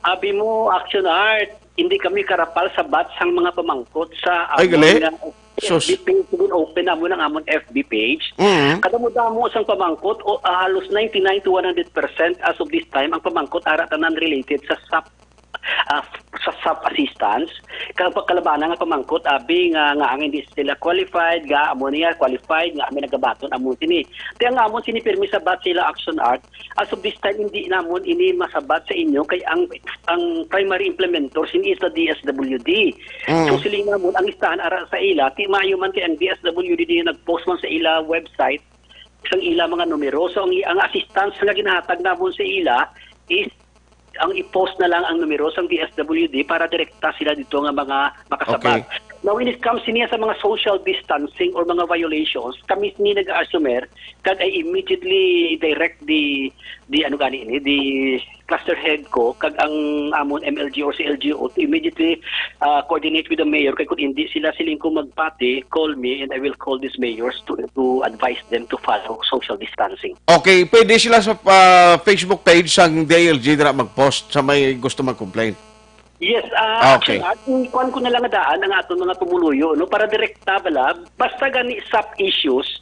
Abi mo, Action Art, hindi kami karapal sa bat sang mga pamangkot sa Ay, amon gali? nga Sus. F B page. Sige, open namon ang amon F B page. Mm. Kadamo-damo sang pamangkot, o, ah, halos ninety-nine to one hundred percent as of this time ang pamangkot ara tanan related sa sap, ah, sa sap assistance. Kag pagkalabana nga pamangkot, abi nga, nga ang hindi sila qualified, nga amo niya qualified, nga kami nagabaton amo sini. Kaya nga amo sini pirmi sa bat sila Action Art. As of this time, hindi namon ini masabat sa inyo kay ang, ang primary implementor sini is the D S W D. Mm. So, siling namon, ang listahan ara sa ila, ti maayo man kay ang D S W D nag-post man sa ila website sang ila mga numero. So, ang, ang assistance nga ginahatag namon sa ila is ang i-post na lang ang numero sang D S W D para direkta sila dito nga mga makasabat. Okay. Now, when it comes niya sa mga social distancing or mga violations, kami ni nag-assumer, kag I immediately direct the, the ano gani ini, the cluster head ko, kag ang amon M L G or C L G O to immediately, uh, coordinate with the mayor. Kay kung hindi sila siling ko magpati, call me and I will call these mayors to, to advise them to follow social distancing. Okay, pwede sila sa, ah, Facebook page sang D I L G dira mag-post sa may gusto mag-complain. Yes, ah, Ah, okay. Actually, ah, kung kuwan ko na lang daan ang aton mga pumuluyo, no, para direkta bala, basta gani sap issues,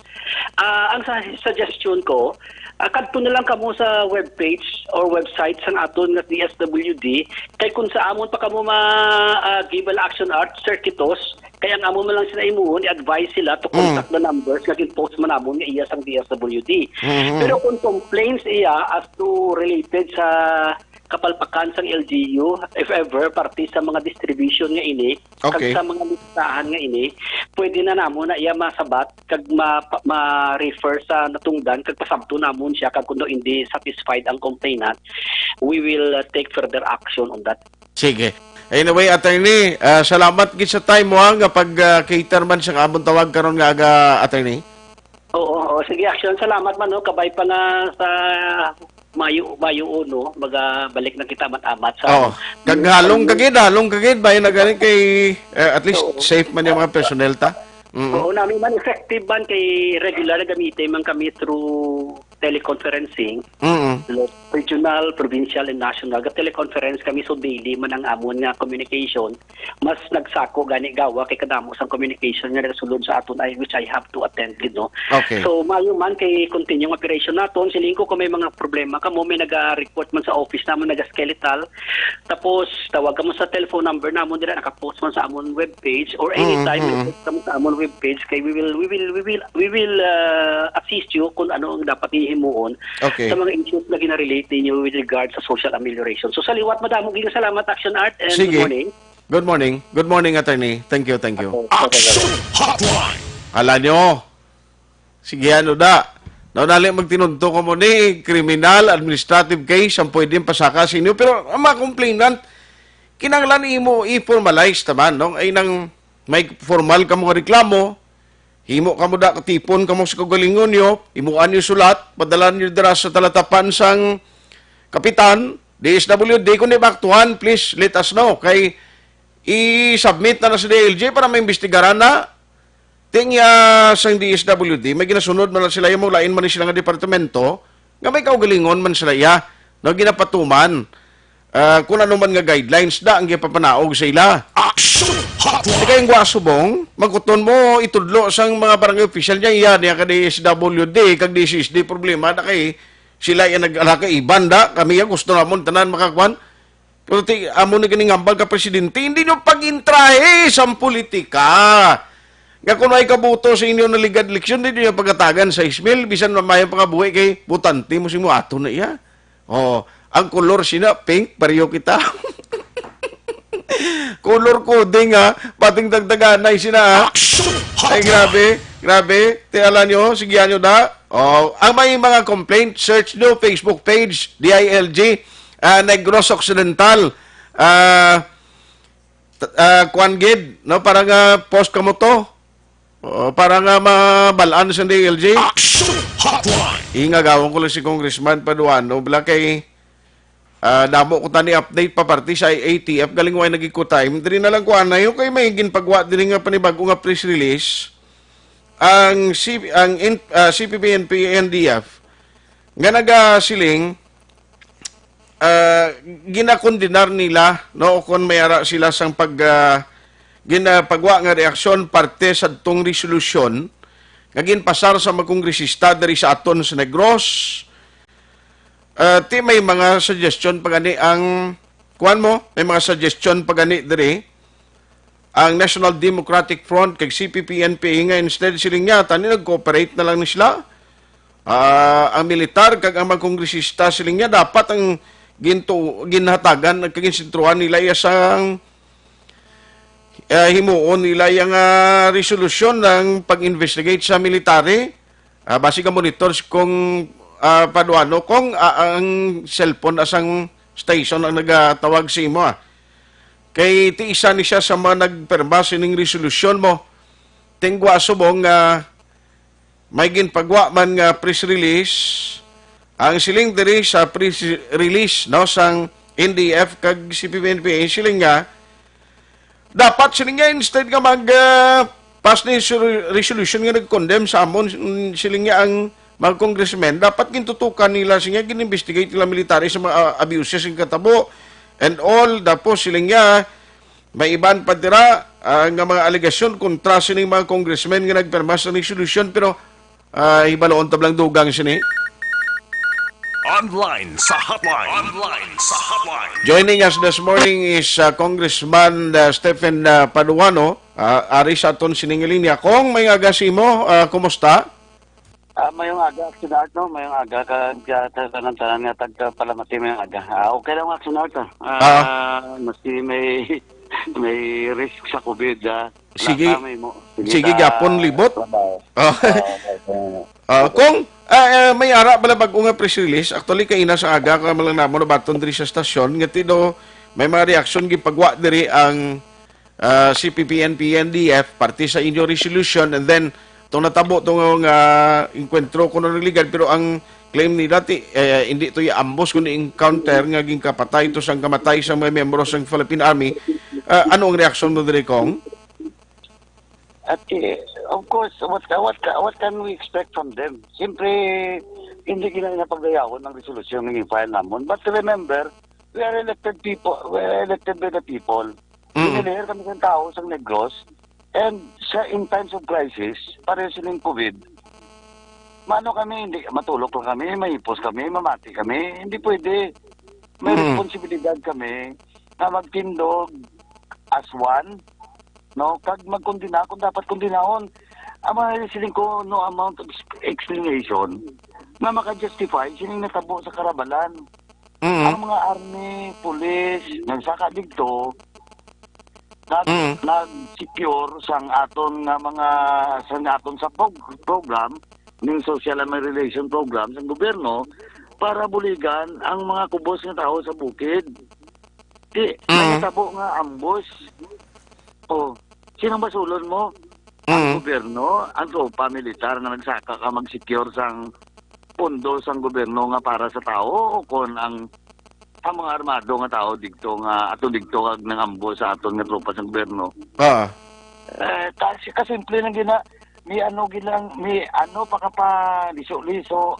ah, ang sa suggestion ko, ah, kadto na lang kamo sa webpage or website sang aton nga D S W D, kay kung sa amon pa kamo ma, ah, give an action art, circuitous, kay ang amon man lang sila imuhon, i-advise sila to Mm. contact the numbers nga gin-post man namon nga iya sang D S W D. Mhm. Pero kung complaints iya as to related sa kapalpakan sang L G U, if ever, parte sa mga distribution nga ini, kag Okay. sa mga listahan nga ini, pwede na namon na iya masabat kag ma-, ma-refer sa natungdan kag pasabto namon siya kag kung daw hindi satisfied ang complainant, we will, uh, take further action on that. Sige. Anyway, attorney, ah, salamat gid sa time mo, ha, nga pag, ah, cater man sa amon tawag karon nga aga, attorney. Oo, oo. Sige, Action. Salamat man, no. Kabay pa nga sa Mayo, Mayo uno, magabalik na kita mat-amat sa Oo. Kag halong kagid, halong kagid, bayo na gani kay, eh, at least Oo. safe man yung mga personnel ta. Mm. Oo, nami man effective man kay regular na gamitin man kami through teleconferencing. Mm. Regional, provincial, and national. Ga-teleconference kami, so daily man ang amon nga communication. Mas nagsako gani gawa kay kadamo sang communication nga nagasulod sa aton ay which I have to attend gid, no? Okay. So, maayo man kay continuing operation naton. Siling ko kung may mga problema kamo, may naga-report man sa office namon, naga-skeletal. Tapos, tawag kamo sa telephone number namon dira, naka-post man sa amon webpage or anytime Mm, mm. may post kamo sa amon webpage kay we will, we will, we will, we will, uh, assist you kung ano ang dapat ihimuon Okay. sa mga issues na ginarelate ninyo with regard sa social amelioration. So, sa liwat, madamo gid salamat, Action Art, and Sige. good morning. Good morning. Good morning, attorney. Thank you, thank you. Okay, okay, okay. Action Hotline! Ala nyo. Sige, ano da? Naunali magtinunto ko mo ni criminal, administrative case, ang pwedeng pasaka sa inyo. Pero ang mga complainant, kinahanglan imo i-formalize naman, no? Ay nang may formal ka mga reklamo, himo ka mo da, katipon ka mo sa kaugalingon nyo, himuan nyo sulat, padala nyo dira sa talatapan sang kapitan, D S W D, kung di maaktuhan, please let us know. Kay i-submit na na sa D I L G para maimbestigaran na. Ting ya sang D S W D, may ginasunod man na sila, yung lain man ni sila nga departamento, nga may kaugalingon man sila iya, no, ginapatuman. Ah, kung ano man nga guidelines da ang gipapanaog sa ila. Action Hotline! Di kayong gwa subong, magkuton mo, itudlo sang mga barangay official niya, iya niya ka D S W D, kag D S S D, problema na kay sila yung nag-alaka iban da, kami yung gusto namon, tanan makakuan. Pero ti, amo ni ganing hambal ka, Presidente, hindi nyo pag-intrahe sa politika. Nga kung may kabuto sa inyo naligad eleksyon, di nyo pagatagan sa ismil, bisan mamayang pangabuhi kay butante mo si mo ato na iya. Oh, Ang kolor sina, pink, pareho kita. Color coding, ha? Pating dagdaganay sina, ha? Ay, grabe, grabe. Ti ala nyo, sige nyo da. Oh, ang may mga complaint, search nyo, Facebook page, D I L G, ah, Negros Occidental. Ah, t-, ah, kuan gid, no? Para nga post kamo to. Oh, para nga mabalaan sa D I L G. Action Hotline. Ingagawon ko lang si Congressman Paduano, bla, kay, ah, damo ko tani update pa parte sa I A T F, galing way nagikuta. Diri na lang ko anay, okay, may ginpagwa diri nga panibag-o nga press release. Ang C-, ang in-, ah, C P P N P N D F nga nagasiling, ah, ginakondenar nila, no, o kon may ara sila sang pag, ah, ginapagwa nga reaksyon parte sa tong resolusyon nga ginpasar sa mga kongresista diri sa aton sa Negros. Ah, ti may mga suggestion pa gani ang, kuwan mo, may mga suggestion pa gani diri ang National Democratic Front kag C P P N P A nga instead siling niya, tani nag-cooperate na lang ni sila. Ah, ang militar kag ang mga kongresista siling niya dapat ang gintu-, ginhatagan kag ginsentruhan nila iya sang, ah, himuon nila iya nga resolusyon ng pag-investigate sa military. Ah, basi ka monitor kung, ah, Paduano, kung, ah, ang cellphone asang station ang nagatawag sa imo, ah. Kay ti isa ni siya sa mga nagpirma sining resolusyon mo. Tingwa subong nga may ginpagwa man nga press release, ang siling diri sa press release, no, sang N D F kag C P N P A, siling nga, dapat siling nga, instead nga mag, ah, pass ni sur-, resolution nga nag-condemn sa amon, mm, siling nga ang mga congressmen, dapat gintutukan nila, siling nga, gin-investigate nila military sa mga, ah, abuses nga katabo and all. Tapos siling nga, may iban pa dira, ah, nga mga alegasyon kontra sining mga congressmen nga nagpirma sa resolution, pero, ah, hibaluon ta bala ang dugang sini. Online sa hotline. Online sa hotline. Joining us this morning is, uh, Congressman, uh, Stephen, uh, Paduano, uh, ari sa aton sining linya. Kong, may aga sa imo, uh, kumusta? Ah, mayong aga, Action Art, no? Mayong aga ka, ka, ka, tanan-tanan nga tagka Palamati, mayong aga. Ah, okay lang, Action Art, ah. Ah. Ah, maski may, may risk sa COVID, ah. Sige. Wala ka, may mo. Sige, sige, ta-, gapon libot. Trabaho. Oh. Ah, okay. Ah, kung, ah, eh, may ara bala bag-o nga press release, actually, kaina sa aga, ka malang namo nabaton diri sa stasyon, nga ti do, may mga reaksyon gipagwa diri ang, ah, C P P N P N D F, parte sa inyo resolution, and then, itong natabo to nga, nga enkwentro kuno nagligad, pero ang claim nila ti, eh, hindi to ya ambush, kundi encounter nga ginkapatay to sang kamatay sa mga miyembro sang Philippine Army. Ah, ano ang reaksyon mo diri, Kong? At, eh, of course, what, what, what can we expect from them? Siyempre, hindi nila napagdayawon ang resolusyon nga i-file namon. But remember, we are elected people, we are elected by the people. Mm. Pinilihan kami ng tao sa Negros. And sa, in times of crisis, pareho sining COVID, mano kami, hindi, matulog lang kami, mahipos kami, mamati kami. Hindi pwede. May Mm. responsibilidad kami na magtindog as one, no? Kag magkondena kung dapat kondenahon. Ang mga siling ko, no amount of explanation na maka-justify sining natabo sa Karabalan. Mm. Ang mga army, pulis, nagsaka didto, nag-, Mm. nag-secure sang aton nga mga, sang aton sa prog-, program, ning social and relation program sang gobyerno para buligan ang mga kubos nga tawo sa bukid. Di, may Mm. natabo nga ambush. Oh, sinong basulon mo? Ang Mm. gobyerno, ang tropa militar nga nagsaka ka mag-secure sang pondo sang gobyerno nga para sa tawo, o kon ang, ang mga armado nga tawo digto nga ato digto kag nang-ambush sa aton nga tropa sang gobyerno? Ah. Eh, ta-, si-, kasimple lang gina, may ano gilang, may ano pa ka pa, liso-liso.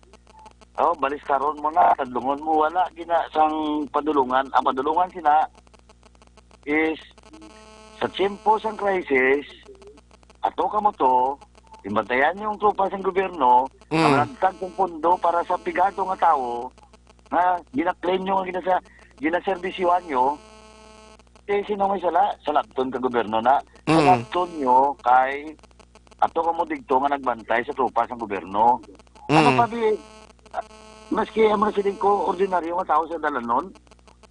Oh, baliskaron mo na, tadlungon mo, wala gina sang padulungan. Ang padulungan sina is sa tiyempo sang crisis, ato kamo to, imbantayan niyo ang tropa sang gobyerno, Mm. ang nagtag sang pondo para sa pigado nga tawo, nga gina-claim nyo, nga ginasa-, ginaserbisyuhan nyo, eh, sino may sala? Salabton ka gobyerno na. Mm. Salabton nyo kay ato kamo digto nga nagbantay sa tropa sang gobyerno. Ano Mm. pa di, ah, Maski ang mga siling ko, ordinaryo nga tao sa dalanon,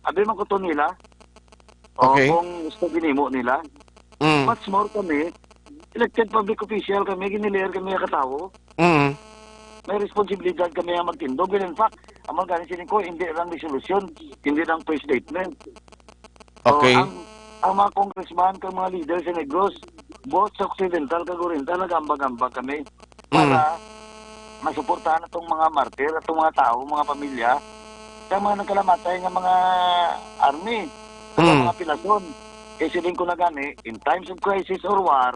abi man ko to nila. O, Okay. kung gusto ginimo nila. Mm. Much more kami, elected public official kami, ginilir kami nga katawo. Mm. May responsibilidad kami nga magtindog. Well, in fact, ang mga gani siling ko, hindi lang resolution, hindi lang press statement. So, Okay. ang, ang mga congressman, kag mga leader sa Negros, both sa Occidental kag Oriental, nag-ambag-ambag kami Mm. para masuportahan atong mga martir, atong mga tawo, mga pamilya, sa mga nagkalamatay nga mga army, sa Mm. mga pilason. Kay siling ko na gani, in times of crisis or war,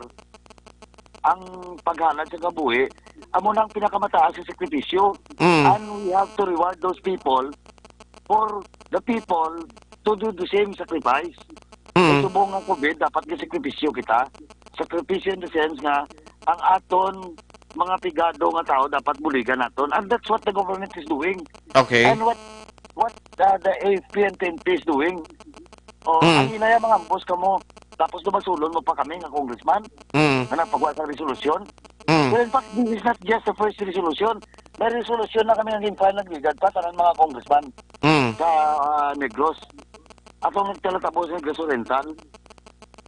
ang paghalad sa kabuhi, amo na ang pinakamataas nga sakripisyo. Mm. And we have to reward those people for the people to do the same sacrifice. Mm. Kay subong nga covid, dapat gisakripisyo kita. Sakripisyo in the sense nga ang aton mga pigado nga tao dapat buligan naton. And that's what the government is doing. Okay. And what what uh, the A F P and P N P is doing. O, Mm. ang inaya, mga ambos kamo. Tapos dumasulon mo pa kami nga congressman Mm. nga nagpagawa sang resolusyon. Mm. Well, in fact, this is not just the first resolution. May resolution na kami nga gin-file, nagligad pa, tanan mga congressman Mm. sa, ah, Negros. Atong nagtalatabo sa Negros Oriental.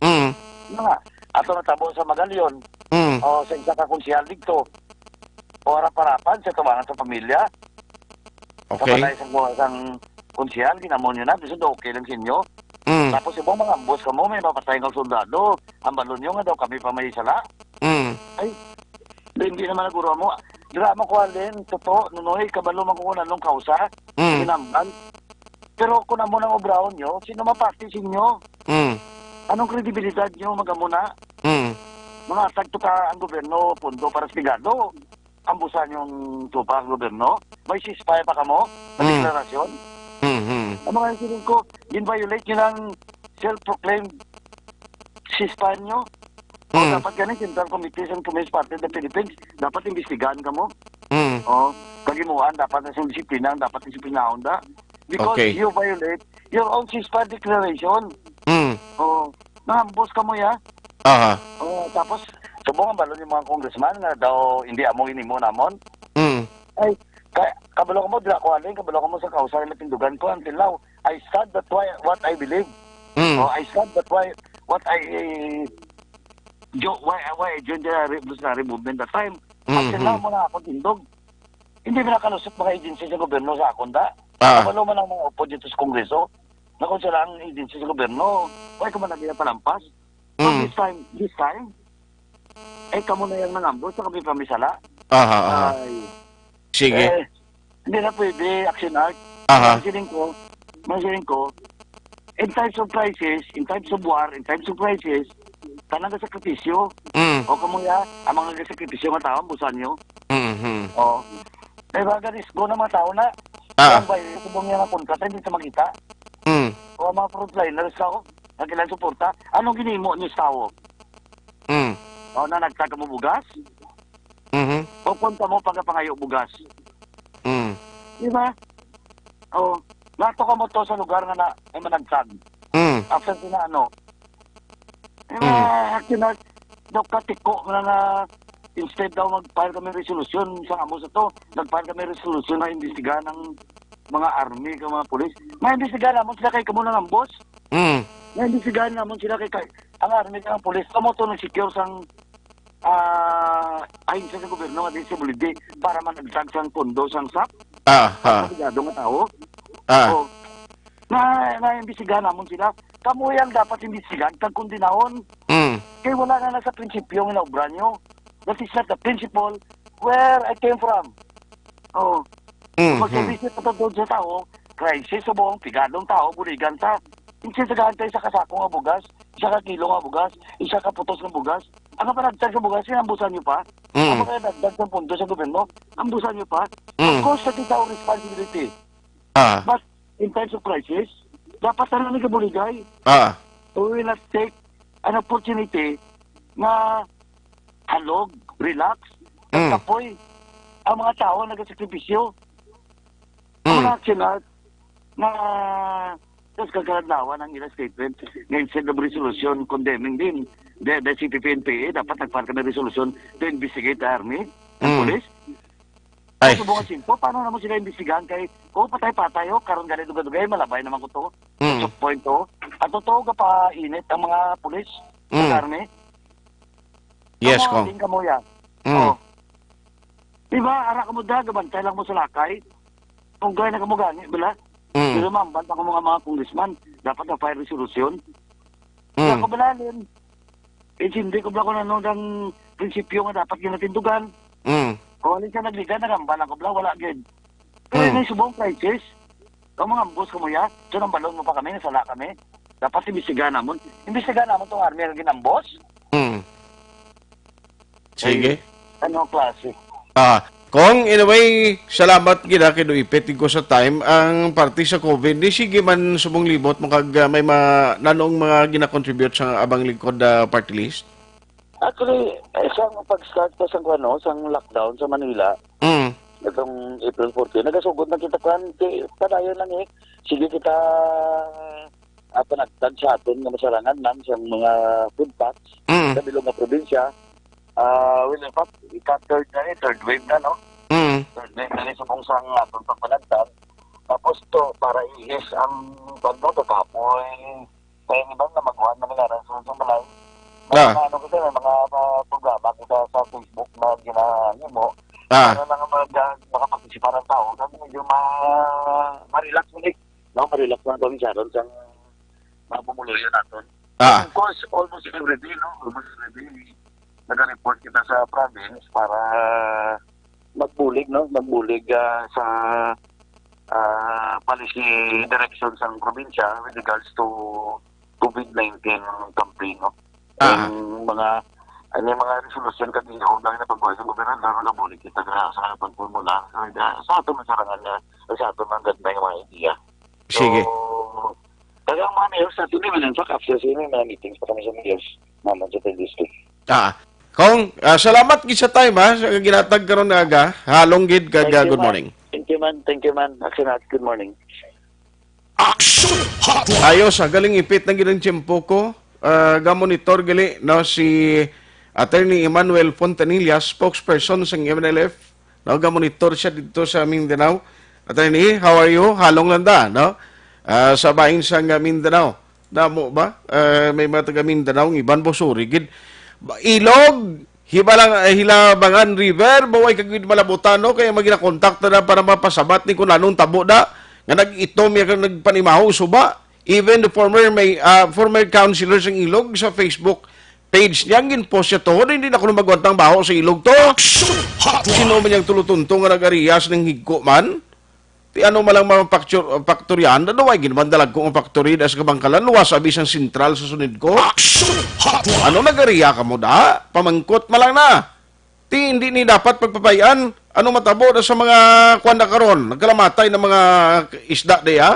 Mm. Nga, atong natabo sa Magalion, Mm. o sa isa ka konsehal dito, o harap-harapan sa tabangan sa pamilya. Okay. Sa balay sang, sang konsehal, ginamo nyo na, bisag okay lang sa inyo. Mm. Tapos, ibang mga ambos kamo, may mapatay nga soldado, ang balon nyo nga daw kami pa may sala. Mm. Ay, hindi naman naguro mo. Dira mo ko halin, totoo, Nonoy, kabalo man ko kung anong kausa, Mm. ginambal. Pero kung amo nang obrahon nyo, sino mapati sa inyo? Mm. Anong kredibilidad nyo magamo na? Mm. Mga tagto ka ang gobyerno, pondo para sa pigado. Ambusan yung tropa ang gobyerno. May ceasefire pa kamo? Sa Mm. deklarasyon? Mm-hmm. Ang mga siling ko, gin-violate nyo ng self-proclaimed ceasefire nyo. O Mm. dapat gani, Central Committee sa Communist Party of the Philippines, dapat imbestigahan kamo. Mm. O, kagimuan, dapat na siyang disiplina, dapat disiplinahon da. Because Okay. you violate your own ceasefire declaration. Mm. O, nahambos kamo ya. Aha. O, tapos, subong ang balon yung mga congressman nga daw hindi amo ginimo namon. Mm. Ay, ka, kabalo kamo, dira ko halin, kabalo kamo sa kausa nga tindugan ko, until now, I stand that why, what I believe. Mm. O, I stand that why, what I, jo, why, why I joined the revolutionary movement that time. Until Mm-hmm. now, mga akong tindog. Hindi man nakalusot mga agency sa gobyerno sa akon da. Ah. Kabalo man ang mga upo dito sa Kongreso, na kung sila ang agency sa gobyerno, why ka man naging palampas? But Mm. this time, this time, eh, kamo na yung nangambos sa kami pamisala. Aha, aha. Ay. Sige. Eh, hindi na pwede, Action Art. Aha. Ang siling ko, ang siling ko, in times of crisis, in times of war, in times of crisis, tanang ka sakripisyo. Mm. O kamo ya, ang mga sakripisyo nga tao, ambusan nyo. Mm-hmm. O. May mga risko na mga tao na, Ah. ang bayan, subong niya nga kontrata, hindi sa makita. Mm. O ang mga frontliners tao, nga kailangan suporta, anong ginimo niyo sa tao? Mm. O, na nagtag mo bugas? Mhm. O kung kamo pagapangayo bugas? Mm. Di ba? O, nato ka mo to sa lugar nga na, ay managtag. Mm. After na ano? Di ba, Mm. kinag-, daw katiko nga nga, instead daw mag-file kami resolution sa amo sa to, nag-file kami resolution na imbestigahan ang mga army, ang mga pulis. Maimbestigahan namon sila kay kamo nang ambos. Mm. Maimbestigahan namon sila kay, kay ang army kag ang pulis, kamo to nag-secure sang, ah, ahensya sa gobyerno nga di sa Bulidi para managtag sang pondo sang sap. Ah, ah. Sa obligado nga tawo. Ah. O, na, naimbestigahan namon sila. Kamo yang dapat imbestigahan kag kondenahon. Mm. Kay wala na na sa prinsipyo nga naobra nyo. That is not the principle where I came from. O. Mm, Kung mm. magservisyo ka tungod sa tao, crisis sa buong pigadong tao, buligan ta. Hindi siya tagahantay sa kasako nga bugas, isa ka kilo nga bugas, isa ka putos nga bugas. Ang kapanagtag sa bugas, kinambusan niyo pa. Mm. Ang makadagdag sa pundo sa gobyerno, ambusan niyo pa. Mm. Of course, that is our responsibility. Ah. But in times of crisis, dapat tanan ni kabuligay. Ah. We will not take an opportunity nga halog, relax, Mm. kapoy ang mga tao nagasakripisyo. Ang Mm. mga aksyonar nga tapos kagaladlawan ang ilang statement nga instead of resolution condemning din the, the C P P N P A, dapat nagpar kami resolution to investigate the army and Mm. police. Ay. Subong nga simple, paano naman sila imbestigahan kay, kung patay-patay, oh, karon gani dugay-dugay, malabay naman ko to. Mm. Sa point to. At totoo ka pa, init ang mga pulis sa Mm. karne. Yes, Kamo, Kong. din kamo yan. Mm. Oh. Di ba, ara ka mo da, gabantay lang mo sa lakay. Kung gaya na kamo gani, bala? Mm. Pero mambanta ko mga, mga congressman, dapat na fire resolution. Mm. Kaya ko balalin, intindi ko bala kung ano ang prinsipyo nga dapat ginatindugan. Mm. Kung alin siya nagliga, nagambal ako bala, wala gid. Pero Mm. may subong crisis. Kung mga ambos ka mo ya, so nang balon mo pa kami, nasala kami. Dapat imbestigahan namon. Imbestigahan namon tong army nga ginambos. Mm. Sige. Ay, ano klase? Ah, Kong, in a way, salamat gid, ah, kay do ipit ko sa time. Ang parte sa COVID, ni sige man subong libot mo kag, ah, may ma-, nanong mga gina-contribute sa Abang Lingkod, ah, party list? Actually, eh, sang pag-start pa sang, ano, sang lockdown sa Manila, Mm. itong April fourteen, nagasugod na kita kan, ti-, padayon lang eh. Sige kita, ah, panagtag sa aton nga masarangan man sa mga food packs Mm. sa bilog nga probinsya. Ah, well, in fact, ika-third na ni, third wave na, no? Mm. Third wave na ni subong sang aton pagpanagtag. Tapos to, para i-ease ang pagbuto, kapoy, kaya iban na magkuhan na nila sa, sa balay. May Ah. mga ano kita, may mga, ah, programa kita sa Facebook na ginahimo. Ah. Ano na nga mag-, ah, makapartisipar ang tao, kaya medyo ma-, ma-relax ulit. No, ma-relax lang kami sa aron sa mga pumuluyo naton. Ah. Of course, almost every day, no? Almost every day, nag-report kita sa province para magbulig, no? Magbulig, ah, sa, ah, policy direction sang probinsya with regards to COVID nineteen campaign, no? Ah. Ang mga, ang mga resolusyon kag ihaw na pagkuha sa gobernador, nagabulig kita sa, sa pagpumula, sa, sa aton masarangan nga, sa aton mga ganda nga mga idea. Sige. So, tagang mga mayors natin, in fact, after sa inyo, mga meetings pa kami sa mayors, naman sa district. Ah. Kong, ah, salamat gid sa time, ha, sa ginatag karon nga aga. Halong gid kag, Thank ah, you, good man. morning. Thank you, man. Thank you, man. Action Hot, good morning. Action Hotline. Ayos, ah, galing ipit na gid ang tiyempo ko. Ah, gamonitor gali, no, si Attorney Emmanuel Fontanilla, spokesperson sang M N L F. No, gamonitor siya dito sa Mindanao. Attorney, how are you? Halong lang da, no? Ah, sa bahin sang, ah, Mindanao. Namo ba? Ah, may mga taga Mindanao, ang iban, bosuri gid. Ba-, Ilog, Hibalang-, ah, Hilabangan River, baway ka gid malabutan, no? Kaya maginakontak na para mapasabat ni kung anong tabo da. Nga nag-itom ya kag nagpanimaho, suba. Even the former may, ah, former councilor sang Ilog sa Facebook page niya, ang gin-post niya to, hindi na kuno magwantang baho sa Ilog to. Action Hotline. Sino man yang tulutunto nga nag-ariyas ng higko man? Ti ano man lang mga factur-, factory, anda daw ay ginmandalagko ang factory da sa Kabangkalan, luwas abi sang sentral sa sunid ko. Action Hotline. Ano nag-ariya ka mo da? Pamangkot man lang na. Ti hindi ni dapat pagpapayan. Ano matabo da sa mga kwan na karon? Nagkalamatay na mga isda da ya?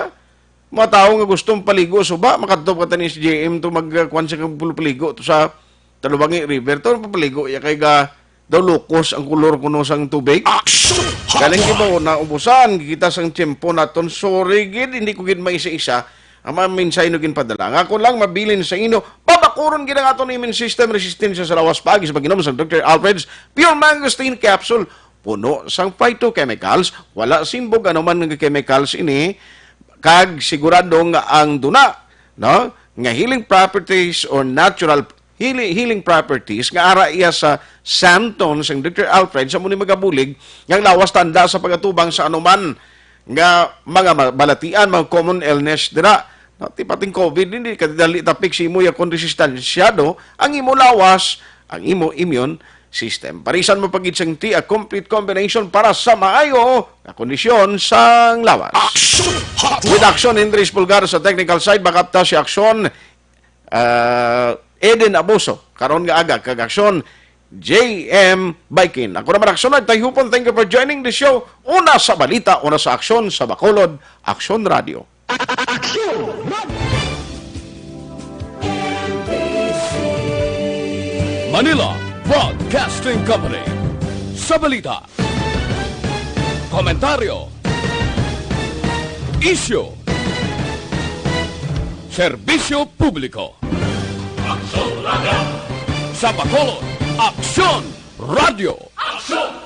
Mga tao nga gustong paligo suba, makadto ka tani sa J M to mag, uh, kwan sa pagpaligo to sa Talubangi River. To, papaligo ya kay ga, daw lukos ang kulor kuno sang tubig. Action! Galing kita na ubusan, kita sang tiyempo naton. Sorry gid, hindi ko gid maisa-isa ang mga mensahe no ginpadala. Ang ako lang mabilin sa inyo, pabakuron gid ang aton immune system, resistensya sa lawas paagi sa pag-inom sang Doctor Alfred's Pure Mangosteen Capsule. Puno sang phytochemicals, wala simbog anuman nga chemicals ini, kag sigurado nga ang duna, no, nga healing properties or natural healing, healing properties nga ara iya sa Santon sang Doctor Alfred sa muni magabulig nga ang lawas tanda sa pagatubang sa anuman nga mga ma-, balatian, mga common illness dira. No, ti pating COVID, hindi ka dali tapik sa imo ya kon resistensyado ang imo lawas, ang imo immune system. Parisan mo pa gid sang tea, a complete combination para sa maayo nga kondisyon sang lawas. Action Hotline! With Action, Andres Pulgar sa technical side, backup ta si Action, ah, Eden Abuso, karon nga aga, kag Action, J M Baikin. Ako naman, Action Nagtayhupon. Thank you for joining the show. Una sa balita, una sa aksyon, sa Bacolod, Action Radio. Action! Manila Broadcasting Company. Sa balita, komentaryo, isyu, serbisyo publiko. Aksyon Radio. Sa Bacolod, Aksyon Radio. Aksyon!